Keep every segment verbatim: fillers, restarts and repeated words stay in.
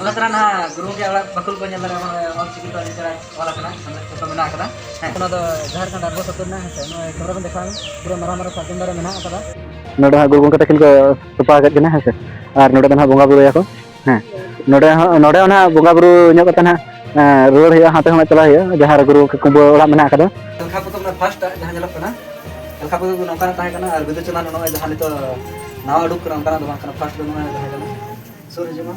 ᱱᱚᱣᱟ ᱛᱟᱨᱟ ᱱᱟᱦᱟᱜ ᱜᱩᱨᱩ ᱜᱚᱢᱠᱮ ᱚᱲᱟᱜ ᱵᱟᱠᱷᱳᱞ ᱠᱚ ᱧᱮᱞ ᱫᱟᱲᱮᱭᱟᱜᱼᱟ, ᱱᱚᱜᱼᱚᱭ ᱚᱞ ᱪᱤᱠᱤ ᱠᱚ ᱟᱹᱰᱤ ᱪᱮᱦᱨᱟ ᱚᱞ ᱟᱠᱟᱱᱟ, ᱡᱚᱛᱚ ᱢᱮᱱᱟᱜ ᱟᱠᱟᱫᱟ᱾ ᱦᱮᱸ, ᱚᱱᱟ ᱫᱚ ᱡᱟᱦᱮᱨ ᱠᱟᱱᱟ, ᱰᱟᱸᱰᱵᱳᱥ ᱟᱹᱛᱩ ᱨᱮᱱᱟᱜ, ᱦᱮᱸ ᱥᱮ, ᱱᱚᱜᱼᱚᱭ ᱠᱮᱢᱨᱟ ᱵᱮᱱ ᱫᱮᱠᱷᱟᱣᱟ, ᱯᱩᱨᱟᱹ ᱢᱟᱨᱟᱝ ᱢᱟᱨᱟᱝ ᱥᱟᱨᱡᱚᱢ ᱫᱟᱨᱮ ᱢᱮᱱᱟᱜ ᱟᱠᱟᱫᱟ᱾ ᱱᱚᱰᱮ ᱦᱟᱸᱜ ᱜᱩᱨᱩ ᱜᱚᱢᱠᱮ ᱛᱟᱹᱠᱤᱱ ᱠᱚ ᱛᱚᱯᱟ ᱟᱠᱟᱫ ᱠᱤᱱᱟ, ᱦᱮᱸ ᱥᱮ, ᱟᱨ ᱱᱚᱰᱮ ᱫᱚ ᱦᱟᱸᱜ ᱵᱚᱸᱜᱟ ᱵᱩᱨᱩᱭᱟᱠᱚ᱾ ᱦᱮᱸ, ᱱᱚᱰᱮ ᱦᱚᱸ, ᱱᱚᱰᱮ ᱦᱚᱸ ᱱᱟᱦᱟᱜ ᱵᱚᱸᱜᱟ ᱵᱩᱨᱩ ᱧᱚᱜ ᱠᱟᱛᱮ ᱱᱟᱦᱟᱜ, ᱮᱸ, ᱨᱩᱣᱟᱹᱲ ᱦᱩᱭᱩᱜᱼᱟ, ᱦᱟᱱᱛᱮ ᱠᱷᱚᱱᱟᱜ ᱪᱟᱞᱟᱜ ᱦᱩᱭᱩᱜᱼᱟ, ᱡᱟᱦᱟᱸ ᱨᱮ ᱜᱩᱨᱩ ᱜᱚᱢᱠᱮ ᱠᱩᱢᱵᱟᱹ ᱚᱲᱟᱜ ᱢᱮᱱᱟᱜ ᱟᱠᱟᱫᱟ᱾ ᱮᱞᱠᱷᱟ ᱯᱚᱛᱚᱵ ᱨᱮᱱᱟᱜ first ᱟᱜ ᱡᱟᱦᱟᱸ ᱧᱮᱞᱚᱜ ᱠᱟᱱᱟ, ᱮᱞᱠᱷᱟ ᱯᱚᱛᱚᱵ ᱫᱚ ᱱᱚᱝᱠᱟᱱᱟᱜ ᱛᱟᱦᱮᱸ ᱠᱟᱱᱟ, ᱟᱨ ᱵᱤᱫᱩ ᱪᱟᱸᱫᱟᱱ ᱱᱚᱜᱼᱚᱭ ᱡᱟᱦᱟᱸ ᱱᱤᱛᱚᱜ ᱱᱟᱣᱟ ᱩᱰᱩᱠ ᱠᱟᱱᱟ, ᱚᱱᱠᱟᱱᱟᱜ ᱫᱚ ᱵᱟᱝ ᱠᱟᱱᱟ, first ᱫᱚ ᱱᱚᱜᱼᱚᱭ ᱛᱟᱦᱮᱸ ᱠᱟᱱᱟ᱾ ᱥᱩᱨ ᱦᱤᱡᱩᱜ ᱢᱟ᱾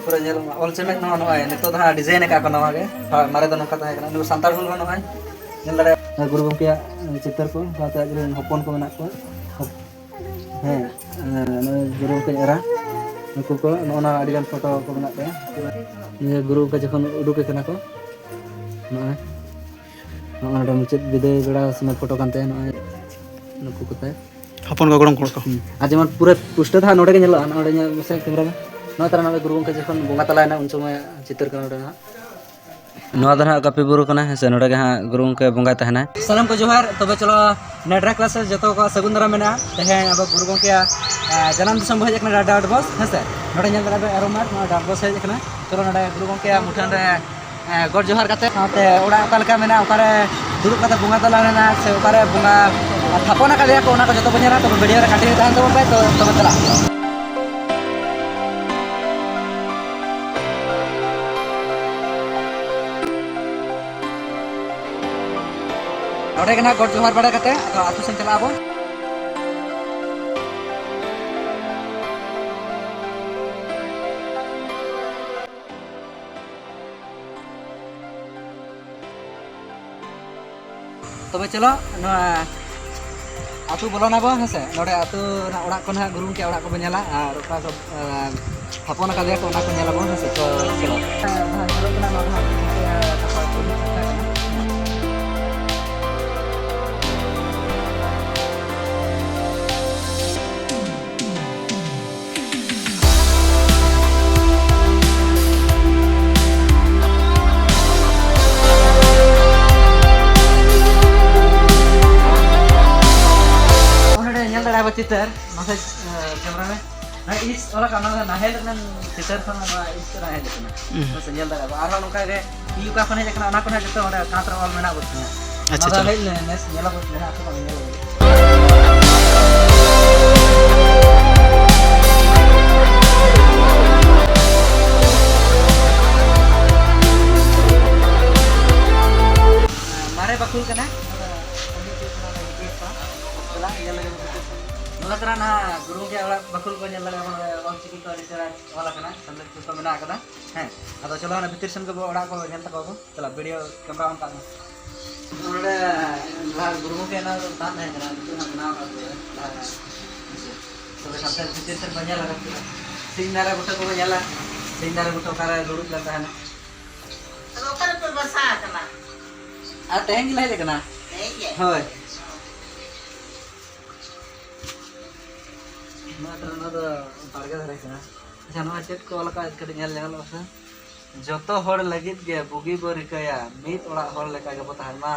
ᱯᱩᱨᱟᱹ ᱧᱮᱞ ᱢᱟ, ᱚᱞ ᱪᱮᱢᱮᱫ ᱱᱚᱣᱟ ᱱᱚᱜᱼᱚᱭ ᱱᱤᱛᱚᱜ ᱫᱚ ᱦᱟᱸᱜ design ᱟᱠᱟᱫ ᱠᱚ ᱱᱚᱣᱟ ᱜᱮ᱾ ᱦᱳᱭ, ᱢᱟᱨᱮ ᱫᱚ ᱱᱚᱝᱠᱟ ᱛᱟᱦᱮᱸ ᱠᱟᱱᱟ᱾ ᱱᱩᱠᱩ ᱥᱟᱱᱛᱟᱲ ᱦᱩᱞ ᱦᱚᱸ ᱱᱚᱜᱼᱚᱭ ᱧᱮᱞ ᱫᱟᱲᱮᱭᱟᱜᱼᱟ, ᱜᱩᱨᱩ ᱜᱚᱢᱠᱮᱭᱟᱜ ᱪᱤᱛᱟᱹᱨ ᱠᱚ, ᱥᱟᱶᱛᱮ ᱟᱡ ᱨᱮᱱ ᱦᱚᱯᱚᱱ ᱠᱚ ᱢᱮᱱᱟᱜ ᱠᱚᱣᱟ᱾ ᱦᱮᱸ, ᱱᱩᱭ ᱜᱩᱨᱩ ᱜᱚᱢᱠᱮ ᱮᱨᱟ, ᱱᱩᱠᱩ ᱠᱚ, ᱱᱚᱜᱼᱚ ᱱᱟ ᱟᱹᱰᱤᱜᱟᱱ ᱯᱷᱳᱴᱳ ᱠᱚ ᱢᱮᱱᱟᱜ ᱛᱟᱭᱟ᱾ ᱱᱤᱭᱟᱹ ᱜᱩᱨᱩ ᱜᱚᱢᱠᱮ ᱡᱚᱠᱷᱚᱱ ᱩᱰᱩᱠᱮ ᱠᱟᱱᱟ ᱠᱚ, ᱱᱚᱜᱼᱚᱭ, ᱱᱚᱜᱼᱚᱭ ᱱᱚᱰᱮ ᱢᱩᱪᱟᱹᱫ ᱵᱤᱫᱟᱹᱭ ᱵᱮᱲᱟ ᱥᱚᱢᱚᱭ ᱯᱷᱳᱴᱳ ᱠᱟᱱ ᱛᱟᱭᱟ, ᱱᱚᱜᱼᱚᱭ ᱱᱩᱠᱩ ᱠᱚ ᱛᱟᱭ᱾ ᱦᱚᱯᱚᱱ ᱠᱚ, ᱜᱚᱲᱚᱢ ᱠᱚᱲᱟ ᱠᱚ᱾ ᱦᱩᱸ᱾ ᱟᱨ ᱡᱮᱢᱚᱱ ᱯᱩᱨᱟᱹ ᱯᱩᱥᱴᱟᱹ ᱫᱚ ᱦᱟᱸᱜ ᱱᱚᱰᱮ ᱜᱮ ᱧᱮᱞᱚᱜᱼᱟ, ᱱᱚᱰᱮ ᱧᱮᱞ ᱢᱮᱥᱮ ᱠᱮᱢᱨᱟ ᱢᱮ᱾ ᱱᱚᱜᱼᱚᱭ ᱛᱟᱨᱟ ᱱᱚᱰᱮ ᱜᱩᱨᱩ ᱜᱚᱢᱠᱮ ᱡᱚᱠᱷᱚᱱ ᱵᱚᱸᱜᱟ ᱛᱟᱞᱟᱭᱮᱱᱟ, ᱩᱱ ᱥᱚᱢᱚᱭ ᱪᱤᱛᱟᱹᱨ ᱠᱟᱱᱟ ᱱᱚᱰᱮ ᱦᱟᱸᱜ᱾ ᱱᱚᱣᱟ ᱫᱚ ᱱᱟᱦᱟᱜ ᱠᱟᱹᱯᱤ ᱵᱩᱨᱩ ᱠᱟᱱᱟ, ᱦᱮᱸ ᱥᱮ, ᱱᱚᱰᱮ ᱜᱮ ᱦᱟᱸᱜ ᱜᱩᱨᱩ ᱜᱚᱢᱠᱮ ᱵᱚᱸᱜᱟᱭ ᱛᱟᱦᱮᱱᱟ᱾ ᱥᱟᱱᱟᱢ ᱠᱚ ᱡᱚᱦᱟᱨ᱾ ᱛᱚᱵᱮ ᱪᱚᱞᱚ, ᱱᱮᱰᱨᱟ ᱠᱞᱟᱥ ᱨᱮ ᱡᱚᱛᱚ ᱠᱚ ᱥᱟᱹᱜᱩᱱ ᱫᱟᱨᱟᱢ ᱢᱮᱱᱟᱜᱼᱟ᱾ ᱛᱮᱦᱮᱧ ᱟᱵᱚ ᱜᱩᱨᱩ ᱜᱚᱢᱠᱮᱭᱟᱜ, ᱮ, ᱡᱟᱱᱟᱢ ᱫᱤᱥᱚᱢ ᱵᱚ ᱦᱮᱡ ᱟᱠᱟᱱᱟ, ᱰᱟ-, ᱰᱟᱸᱰᱵᱳᱥ, ᱦᱮᱸ ᱥᱮ᱾ ᱱᱚᱰᱮ ᱧᱮᱞ ᱫᱟᱲᱮᱭᱟᱜ ᱵᱮᱱ ᱮᱨᱳ ᱢᱟᱴᱷ, ᱱᱚᱣᱟ ᱰᱟᱸᱰᱵᱳᱥ ᱦᱮᱡ ᱟᱠᱟᱱᱟ᱾ ᱪᱚᱞᱚ, ᱱᱚᱰᱮ ᱜᱩᱨᱩ ᱜᱚᱢᱠᱮᱭᱟᱜ ᱢᱩᱴᱷᱟᱹᱱ ᱨᱮ, ᱮ, ᱜᱚᱰ ᱡᱚᱦᱟᱨ ᱠᱟᱛᱮ, ᱥᱟᱶᱛᱮ ᱚᱲᱟᱜ ᱚᱠᱟ ᱞᱮᱠᱟ ᱢᱮᱱᱟᱜᱼᱟ, ᱚᱠᱟᱨᱮ ᱫᱩᱲᱩᱵ ᱠᱟᱛᱮ ᱵᱚᱸᱜᱟ ᱛᱟᱞᱟ ᱨᱮᱱᱟᱜ ᱥᱮ ᱚᱠᱟᱨᱮ ᱵᱚᱸᱜᱟ ᱛᱷᱟᱯᱚᱱ ᱟᱠᱟᱫᱮᱭᱟ ᱠᱚ, ᱚᱱᱟ ᱠᱚ ᱡᱚᱛᱚ ᱵᱚᱱ ᱧᱮᱞᱟ᱾ ᱛᱚᱵᱮ video ᱨᱮ continue ᱛᱟᱦᱮᱱ ᱛᱟᱵᱚᱱ ᱯᱮ, ᱛᱚ, ᱛᱚᱵᱮ ᱪᱟᱞᱟᱜ᱾ ᱱᱚᱰᱮ ᱜᱮ ᱱᱟᱦᱟᱜ ᱜᱚᱰ ᱡᱚᱦᱟᱨ ᱵᱟᱲᱟ ᱠᱟᱛᱮ ᱟᱫᱚ ᱟᱹᱛᱩ ᱥᱮᱱ ᱪᱟᱞᱟᱜ ᱟᱵᱚᱱ᱾ ᱛᱚᱵᱮ ᱪᱚᱞᱚ, ᱱᱚᱣᱟ ᱟᱹᱛᱩ ᱵᱚᱞᱚᱱᱟᱵᱚ, ᱦᱮᱸ ᱥᱮ? ᱱᱚᱰᱮ ᱟᱹᱛᱩ ᱨᱮᱱᱟᱜ ᱚᱲᱟᱜ ᱠᱚ ᱱᱟᱦᱟᱜ ᱜᱩᱨᱩ ᱜᱚᱢᱠᱮᱭᱟᱜ ᱚᱲᱟᱜ ᱠᱚᱵᱚ ᱧᱮᱞᱟ, ᱟᱨ ᱚᱠᱟ ᱠᱚ, ᱮᱸ, ᱛᱷᱟᱯᱚᱱ ᱟᱠᱟᱫᱮᱭᱟ ᱠᱚ, ᱚᱱᱟ ᱠᱚ ᱧᱮᱞᱟᱵᱚᱱ, ᱦᱮᱸ ᱥᱮ? ᱛᱚ, ᱪᱚᱞᱚ᱾ ᱦᱮᱸ, ᱡᱟᱦᱟᱸ ᱧᱮᱞᱚᱜ ᱠᱟᱱᱟ, ᱱᱚᱣᱟ ᱫᱚ ᱦᱟᱸᱜ ᱜᱩᱨᱩ ᱜᱚᱢᱠᱮᱭᱟᱜ ᱠᱟᱛᱷᱟ ᱠᱚ ᱞᱟᱹᱭ ᱠᱟᱛᱷᱟ ᱠᱟᱱᱟ᱾ ᱚᱸᱰᱮ ᱧᱮᱞ ᱫᱟᱲᱮᱭᱟᱜᱼᱟ ᱵᱚ ᱪᱤᱛᱟᱹᱨ, ᱢᱟᱥᱮ, ᱮ, camera ᱢᱮ᱾ ᱦᱮᱸ, ᱤᱥ ᱚᱞ ᱟᱠᱟᱱ, ᱚᱱᱟ ᱫᱚ ᱱᱟᱦᱮᱞ ᱨᱮᱱᱟᱜ ᱪᱤᱛᱟᱹᱨ ᱠᱷᱚᱱ ᱱᱚᱣᱟ ᱤᱥ ᱫᱚ ᱱᱟᱦᱮᱞ ᱦᱮᱡ ᱟᱠᱟᱱᱟ᱾ ᱦᱩᱸ᱾ ᱢᱟᱥᱮ ᱧᱮᱞ ᱫᱟᱲᱮᱭᱟᱜᱼᱟ ᱵᱚ᱾ ᱟᱨᱦᱚᱸ ᱱᱚᱝᱠᱟ ᱜᱮ ᱛᱤ ᱚᱠᱟ ᱠᱷᱚᱱ ᱦᱮᱡ ᱟᱠᱟᱱᱟ, ᱚᱱᱟ ᱠᱚ ᱱᱟᱦᱟᱜ ᱡᱚᱛᱚ ᱚᱸᱰᱮ ᱠᱟᱸᱛ ᱨᱮ ᱚᱞ ᱢᱮᱱᱟᱜ ᱵᱚ ᱛᱟᱦᱮᱸᱫ᱾ ᱟᱪᱪᱷᱟ, ᱚᱱᱟ ᱫᱚ ᱟᱪᱪᱷᱟ᱾ ᱦᱮᱡ ᱞᱮᱱ ᱱᱮᱥ ᱧᱮᱞ ᱟᱵᱚ ᱢᱮᱱᱟᱜ ᱟᱥᱮ ᱵᱟᱝ ᱧᱮᱞ ᱟᱵᱚ᱾ ᱢᱟᱨᱮ ᱵᱟᱠᱷᱳᱞ ᱠᱟᱱᱟ᱾ ᱪᱟᱞᱟᱜ ᱧᱮᱞ ᱞᱟᱹᱜᱤᱫ ᱵᱚ᱾ ᱱᱚᱣᱟ ᱛᱚᱨᱟ ᱱᱟᱦᱟᱜ ᱜᱩᱨᱩ ᱜᱚᱢᱠᱮᱭᱟᱜ ᱚᱲᱟᱜ ᱵᱟᱠᱷᱳᱞ ᱠᱚ ᱧᱮᱞ ᱫᱟᱲᱮᱭᱟᱜᱼᱟ ᱵᱚᱱ, ᱚᱞ ᱪᱤᱠᱤ ᱠᱚ ᱟᱹᱰᱤ ᱪᱮᱦᱨᱟ ᱚᱞ ᱟᱠᱟᱱᱟ, ᱥᱟᱱᱛᱟᱲ ᱪᱤᱠᱤ ᱠᱚ ᱢᱮᱱᱟᱜ ᱟᱠᱟᱫᱟ᱾ ᱦᱮᱸ, ᱟᱫᱚ ᱪᱚᱞᱚ ᱚᱱᱟ ᱵᱷᱤᱛᱤᱨ ᱥᱮᱱ ᱜᱮᱵᱚ ᱚᱲᱟᱜ ᱠᱚ ᱧᱮᱞ ᱛᱟᱠᱚᱣᱟ ᱵᱚ᱾ ᱪᱟᱞᱟᱜ ᱵᱷᱤᱰᱤᱭᱳ ᱠᱮᱢᱨᱟ ᱚᱱ ᱠᱟᱜ ᱢᱮ᱾ ᱱᱚᱰᱮ ᱞᱟᱦᱟ ᱜᱩᱨᱩ ᱜᱚᱢᱠᱮ ᱚᱱᱟ ᱫᱚ ᱫᱟᱜ ᱛᱟᱦᱮᱸ ᱠᱟᱱᱟ, ᱱᱤᱛᱚᱜ ᱦᱟᱸᱜ ᱵᱮᱱᱟᱣ ᱟᱠᱟᱫ ᱠᱚᱣᱟ ᱞᱟᱦᱟ᱾ ᱦᱮᱸ ᱥᱮ? ᱛᱚᱵᱮ ᱥᱟᱱᱛᱟᱲ ᱵᱷᱤᱛᱤᱨ ᱥᱮᱱ ᱵᱚ ᱧᱮᱞ ᱟᱠᱟᱫ ᱠᱚᱣᱟ᱾ ᱥᱤᱧ ᱫᱟᱨᱮ ᱵᱩᱴᱟᱹ ᱠᱚᱵᱚ ᱧᱮᱞᱟ, ᱥᱤᱧ ᱫᱟᱨᱮ ᱵᱩᱴᱟᱹ ᱚᱠᱟᱨᱮ ᱫᱩᱲᱩᱵ ᱞᱮᱱ ᱛᱟᱦᱮᱱᱟ᱾ ᱟᱫᱚ ᱚᱠᱟ ᱨᱮᱯᱮ ᱵᱟᱥᱟ ᱟᱠᱟᱱᱟ? ᱟᱨ ᱛᱮᱦᱮᱧ ᱜᱮᱞᱮ ᱦᱮᱡ ᱟᱠᱟᱱᱟ᱾ ᱛᱮᱦᱮᱧ ᱜᱮ? ᱦᱳᱭ᱾ ᱱᱚᱣᱟ ᱫᱚ, ᱱᱚᱣᱟ ᱫᱚ ᱵᱟᱲᱜᱮ ᱫᱷᱟᱨᱮ ᱠᱟᱱᱟ᱾ ᱟᱪᱪᱷᱟ, ᱱᱚᱣᱟ ᱪᱮᱫ ᱠᱚ ᱚᱞ ᱟᱠᱟᱫ ᱠᱟᱹᱴᱤᱡ ᱧᱮᱞ ᱧᱚᱜᱚᱜ ᱥᱮ᱾ ᱡᱚᱛᱚ ᱦᱚᱲ ᱞᱟᱹᱜᱤᱫ ᱜᱮ ᱵᱩᱜᱤ ᱵᱚ ᱨᱤᱠᱟᱹᱭᱟ, ᱢᱤᱫ ᱚᱲᱟᱜ ᱦᱚᱲ ᱞᱮᱠᱟ ᱜᱮᱵᱚ ᱛᱟᱦᱮᱱ ᱢᱟ᱾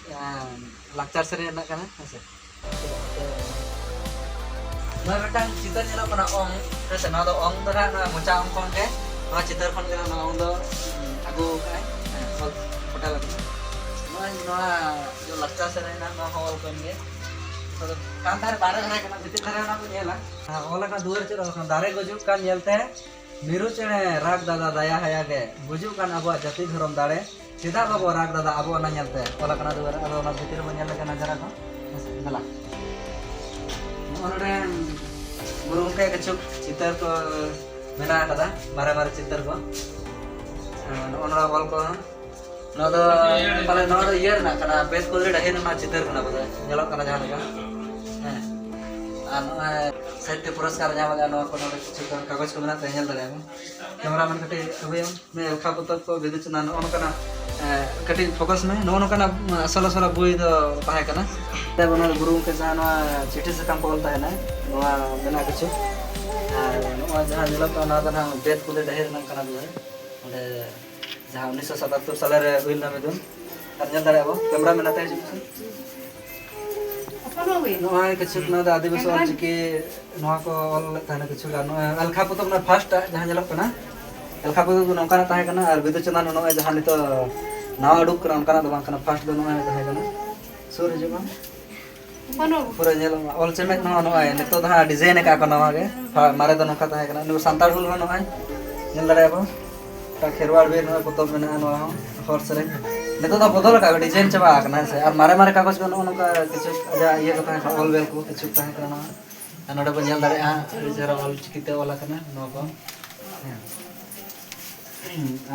ᱮᱸ, ᱞᱟᱠᱪᱟᱨ ᱥᱮᱨᱮᱧ ᱨᱮᱱᱟᱜ ᱠᱟᱱᱟ, ᱦᱮᱸ ᱥᱮ᱾ ᱱᱚᱣᱟ ᱢᱤᱫᱴᱟᱝ ᱪᱤᱛᱟᱹᱨ ᱧᱮᱞᱚᱜ ᱠᱟᱱᱟ, ᱚᱝ, ᱦᱮᱸ ᱥᱮ, ᱱᱚᱣᱟ ᱫᱚ ᱚᱝ ᱫᱚ ᱱᱟᱦᱟᱜ ᱱᱚᱣᱟ ᱢᱚᱪᱟ ᱚᱝ ᱠᱷᱚᱱ ᱜᱮ, ᱱᱚᱣᱟ ᱪᱤᱛᱟᱹᱨ ᱠᱷᱚᱱ ᱜᱮ ᱱᱚᱣᱟ ᱚᱝ ᱫᱚ, ᱩᱸ, ᱟᱹᱜᱩ ᱟᱠᱟᱫᱼᱟᱭ, ᱦᱮᱸ, ᱚᱞ ᱯᱷᱳᱴᱮᱞ ᱟᱠᱟᱱᱟ᱾ ᱱᱚᱣᱟ, ᱱᱚᱣᱟ ᱞᱟᱠᱪᱟᱨ ᱥᱮᱨᱮᱧ ᱨᱮᱱᱟᱜ ᱱᱚᱣᱟ ᱦᱚᱸ ᱚᱞ ᱠᱟᱱ ᱜᱮᱭᱟ᱾ ᱱᱚᱣᱟ ᱫᱚ ᱠᱟᱱ ᱫᱷᱟᱨᱮ, ᱵᱟᱦᱨᱮ ᱫᱷᱟᱨᱮ ᱠᱟᱱᱟ, ᱵᱷᱤᱛᱤᱨ ᱫᱷᱟᱨᱮ ᱚᱱᱟ ᱠᱚ ᱧᱮᱞᱟ᱾ ᱦᱮᱸ, ᱚᱞ ᱟᱠᱟᱱᱟ ᱫᱩᱣᱟᱹᱨ ᱪᱮᱫ ᱚᱞ ᱟᱠᱟᱱᱟ? ᱫᱟᱨᱮ ᱜᱩᱡᱩᱜ ᱠᱟᱱ ᱧᱮᱞᱛᱮ ᱢᱤᱨᱩ ᱪᱮᱬᱮ ᱨᱟᱜᱽ ᱫᱟᱫᱟ ᱫᱟᱭᱟ ᱦᱟᱭᱟ ᱜᱮ, ᱜᱩᱡᱩᱜ ᱠᱟᱱ ᱟᱵᱚᱣᱟᱜ ᱡᱟᱹᱛᱤ ᱫᱷᱚᱨᱚᱢ ᱫᱟᱲᱮ, ᱪᱮᱫᱟᱜ ᱵᱟᱵᱚ ᱨᱟᱜᱽ ᱫᱟᱫᱟ ᱟᱵᱚ ᱚᱱᱟ ᱧᱮᱞᱛᱮ? ᱚᱞ ᱟᱠᱟᱱᱟ ᱫᱩᱣᱟᱹᱨ, ᱟᱫᱚ ᱚᱱᱟ ᱵᱷᱤᱛᱤᱨ ᱨᱮᱵᱚᱱ ᱧᱮᱞ ᱞᱮᱠᱷᱟᱱ ᱱᱟᱡᱟᱨᱟ ᱠᱚ, ᱦᱮᱸ ᱥᱮ, ᱫᱮᱞᱟ᱾ ᱱᱚᱜᱼᱚ ᱱᱚᱰᱮ ᱜᱩᱨᱩ ᱜᱚᱢᱠᱮ ᱠᱤᱪᱷᱩ ᱪᱤᱛᱟᱹᱨ ᱠᱚ ᱢᱮᱱᱟᱜ ᱟᱠᱟᱫᱟ, ᱢᱟᱨᱮ ᱢᱟᱨᱮ ᱪᱤᱛᱟᱹᱨ ᱠᱚ᱾ ᱦᱮᱸ, ᱱᱚᱜᱼᱚ ᱱᱚᱣᱟ ᱚᱞ ᱠᱚ, ᱱᱚᱣᱟ ᱫᱚ ᱯᱟᱞᱮ ᱱᱚᱣᱟ ᱫᱚ ᱤᱭᱟᱹ ᱨᱮᱱᱟᱜ ᱠᱟᱱᱟ, ᱵᱮᱫ ᱠᱩᱫᱽᱨᱤ ᱰᱟᱹᱦᱤ ᱨᱮᱱᱟᱜ ᱪᱤᱛᱟᱹᱨ ᱠᱟᱱᱟ ᱵᱚᱞᱮ, ᱧᱮᱞᱚᱜ ᱠᱟᱱᱟ ᱡᱟᱦᱟᱸ ᱞᱮᱠᱟ᱾ ᱦᱮᱸ, ᱟᱨ ᱱᱚᱜᱼᱚᱭ ᱥᱟᱦᱤᱛᱛᱚ ᱯᱩᱨᱚᱥᱠᱟᱨ ᱧᱟᱢ ᱟᱠᱟᱫ ᱱᱚᱣᱟ ᱠᱚ, ᱱᱚᱰᱮ ᱠᱤᱪᱷᱩ ᱜᱟᱱ ᱠᱟᱜᱚᱡᱽ ᱠᱚ ᱢᱮᱱᱟᱜ ᱛᱟᱭᱟ, ᱧᱮᱞ ᱫᱟᱲᱮᱭᱟᱜᱼᱟ ᱵᱚᱱ᱾ ᱠᱮᱢᱮᱨᱟ ᱢᱮᱱ ᱠᱟᱹᱴᱤᱡ ᱟᱹᱜᱩᱭᱟᱢ, ᱱᱩᱭ ᱮᱞᱠᱷᱟ ᱯᱚᱛᱚᱵ ᱠᱚ, ᱵᱤᱫᱩ ᱪᱟᱸᱫᱟᱱ, ᱱᱚᱜᱼᱚ ᱱᱚᱝᱠᱟᱱᱟᱜ, ᱮ, ᱠᱟᱹᱴᱤᱡ ᱯᱷᱳᱠᱟᱥ ᱢᱮ, ᱱᱚᱜᱼᱚ ᱱᱚᱝᱠᱟᱱᱟᱜ, ᱩᱸ, ᱟᱥᱚᱞ ᱟᱥᱚᱞᱟᱜ ᱵᱳᱭ ᱫᱚ ᱛᱟᱦᱮᱸ ᱠᱟᱱᱟ᱾ ᱛᱟᱭᱚᱢ ᱚᱱᱟ ᱜᱩᱨᱩ ᱜᱚᱢᱠᱮ ᱡᱟᱦᱟᱸ ᱱᱚᱣᱟ ᱪᱤᱴᱷᱤ ᱥᱟᱠᱟᱢ ᱠᱚ ᱚᱞ ᱛᱟᱦᱮᱱᱟ, ᱱᱚᱣᱟ ᱢᱮᱱᱟᱜ ᱠᱤᱪᱷᱩ᱾ ᱟᱨ ᱱᱚᱜᱼᱚᱭ ᱡᱟᱦᱟᱸ ᱧᱮᱞᱚᱜ ᱠᱟᱱᱟ, ᱱᱚᱣᱟ ᱫᱚ ᱱᱟᱦᱟᱜ ᱵᱮᱫ ᱠᱩᱞᱤ ᱰᱟᱹᱦᱤ ᱨᱮᱱᱟᱜ ᱠᱟᱱᱟ ᱵᱳᱭ᱾ ᱚᱸᱰᱮ ᱡᱟᱦᱟᱸ ᱩᱱᱤᱥᱥᱚ ᱥᱟᱛᱟᱛᱛᱳᱨ ᱥᱟᱞᱮ ᱨᱮ ᱦᱩᱭ ᱞᱮᱱᱟ ᱢᱤᱫᱩᱱ᱾ ᱟᱨ ᱧᱮᱞ ᱫᱟᱲᱮᱭᱟᱜᱼᱟ ᱵᱚᱱ, ᱠᱮᱢᱨᱟ ᱢᱮᱱᱟᱜ ᱛᱮ ᱦᱤᱡᱩᱜ ᱠᱟᱱᱟ᱾ ᱱᱚᱜᱼᱚᱭ ᱠᱤᱪᱷᱩ ᱱᱚᱣᱟ ᱫᱚ ᱟᱹᱫᱤᱵᱟᱹᱥᱤ ᱚᱞ ᱪᱤᱠᱤ, ᱱᱚᱣᱟ ᱠᱚ ᱚᱞ ᱞᱮᱫ ᱛᱟᱦᱮᱱᱟ ᱠᱤᱪᱷᱩ ᱜᱟᱱ᱾ ᱱᱚᱜᱼᱚᱭ ᱟᱞᱠᱷᱟ ᱯᱚᱛᱚᱵ ᱨᱮᱱᱟᱜ ᱯᱷᱟᱥᱴ ᱟᱜ ᱡᱟᱦᱟᱸ ᱧᱮᱞᱚᱜ ᱠᱟᱱᱟ, ᱟᱞᱠᱷᱟ ᱯᱚᱛᱚᱵ ᱫᱚ ᱱᱚᱝᱠᱟᱱᱟᱜ ᱛᱟᱦᱮᱸ ᱠᱟᱱᱟ᱾ ᱟᱨ ᱵᱤᱫᱩ ᱪᱟᱸᱫᱟᱱ ᱱᱚᱜᱼᱚᱭ ᱡᱟᱦᱟᱸ ᱱᱤᱛᱚᱜ ᱱᱟᱣᱟ ᱩᱰᱩᱠ ᱠᱟᱱᱟ, ᱚᱱᱠᱟᱱᱟᱜ ᱫᱚ ᱵᱟᱝ ᱠᱟᱱᱟ, ᱯᱷᱟᱥᱴ ᱫᱚ ᱱᱚᱜᱼᱚᱭ ᱛᱟᱦᱮᱸ ᱠᱟᱱᱟ᱾ ᱥᱩᱨ ᱦᱤᱡᱩᱜ ᱢᱟ᱾ ᱯᱩᱨᱟᱹ ᱧᱮᱞᱚᱜ ᱢᱟ, ᱚᱞ ᱪᱮᱢᱮᱫ ᱦᱚᱸ ᱱᱚᱜᱼᱚᱭ ᱱᱤᱛᱚᱜ ᱫᱚ ᱦᱟᱸᱜ ᱰᱤᱡᱟᱭᱤᱱ ᱟᱠᱟᱫ ᱠᱚ ᱱᱟᱣᱟ ᱜᱮ᱾ ᱯᱷᱟ-, ᱢᱟᱨᱮ ᱫᱚ ᱱᱚᱝᱠᱟ ᱛᱟᱦᱮᱸ ᱠᱟᱱᱟ᱾ ᱱᱚᱣᱟ ᱥᱟᱱᱛᱟᱲ ᱦᱩᱞ ᱦᱚᱸ ᱱᱚᱜᱼᱚᱭ ᱧᱮᱞ ᱫᱟᱲᱮᱭᱟᱜᱼᱟ ᱵᱚᱱ, ᱢᱤᱫᱴᱟᱝ ᱠᱷᱮᱨᱣᱟᱲ ᱵᱤᱨ ᱱᱚᱜᱼᱚᱭ ᱯᱚᱛᱚᱵ ᱢᱮᱱᱟᱜᱼᱟ, ᱱᱚᱣᱟ ᱦᱚᱸ ᱦᱚᱲ ᱥᱮᱨᱮᱧ᱾ ᱱᱤᱛᱚᱜ ᱫᱚ ᱵᱚᱫᱚᱞ ᱟᱠᱟᱫ ᱠᱚ, ᱰᱤᱡᱟᱭᱤᱱ ᱪᱟᱵᱟ ᱟᱠᱟᱱᱟ, ᱦᱮᱸ ᱥᱮ᱾ ᱟᱨ ᱢᱟᱨᱮ ᱢᱟᱨᱮ ᱠᱟᱜᱚᱡᱽ ᱠᱚ ᱱᱚᱜᱼᱚ ᱱᱚᱝᱠᱟ ᱠᱤᱪᱷᱩ ᱟᱡᱟᱜ ᱤᱭᱟᱹ ᱠᱚ ᱛᱟᱦᱮᱸ ᱠᱟᱱᱟ, ᱚᱞ ᱵᱮᱞ ᱠᱚ ᱠᱤᱪᱷᱩ ᱛᱟᱦᱮᱸ ᱠᱟᱱᱟ ᱱᱚᱣᱟ᱾ ᱟᱨ ᱱᱚᱰᱮ ᱵᱚᱱ ᱧᱮᱞ ᱫᱟᱲᱮᱭᱟᱜᱼᱟ ᱦᱟᱸᱜ, ᱟᱹᱰᱤ ᱪᱮᱦᱨᱟ ᱚᱞ ᱪᱤᱠᱤ ᱛᱮ ᱚᱞ ᱟᱠᱟᱱᱟ ᱱᱚᱣᱟ ᱠᱚ᱾ ᱦᱮᱸ᱾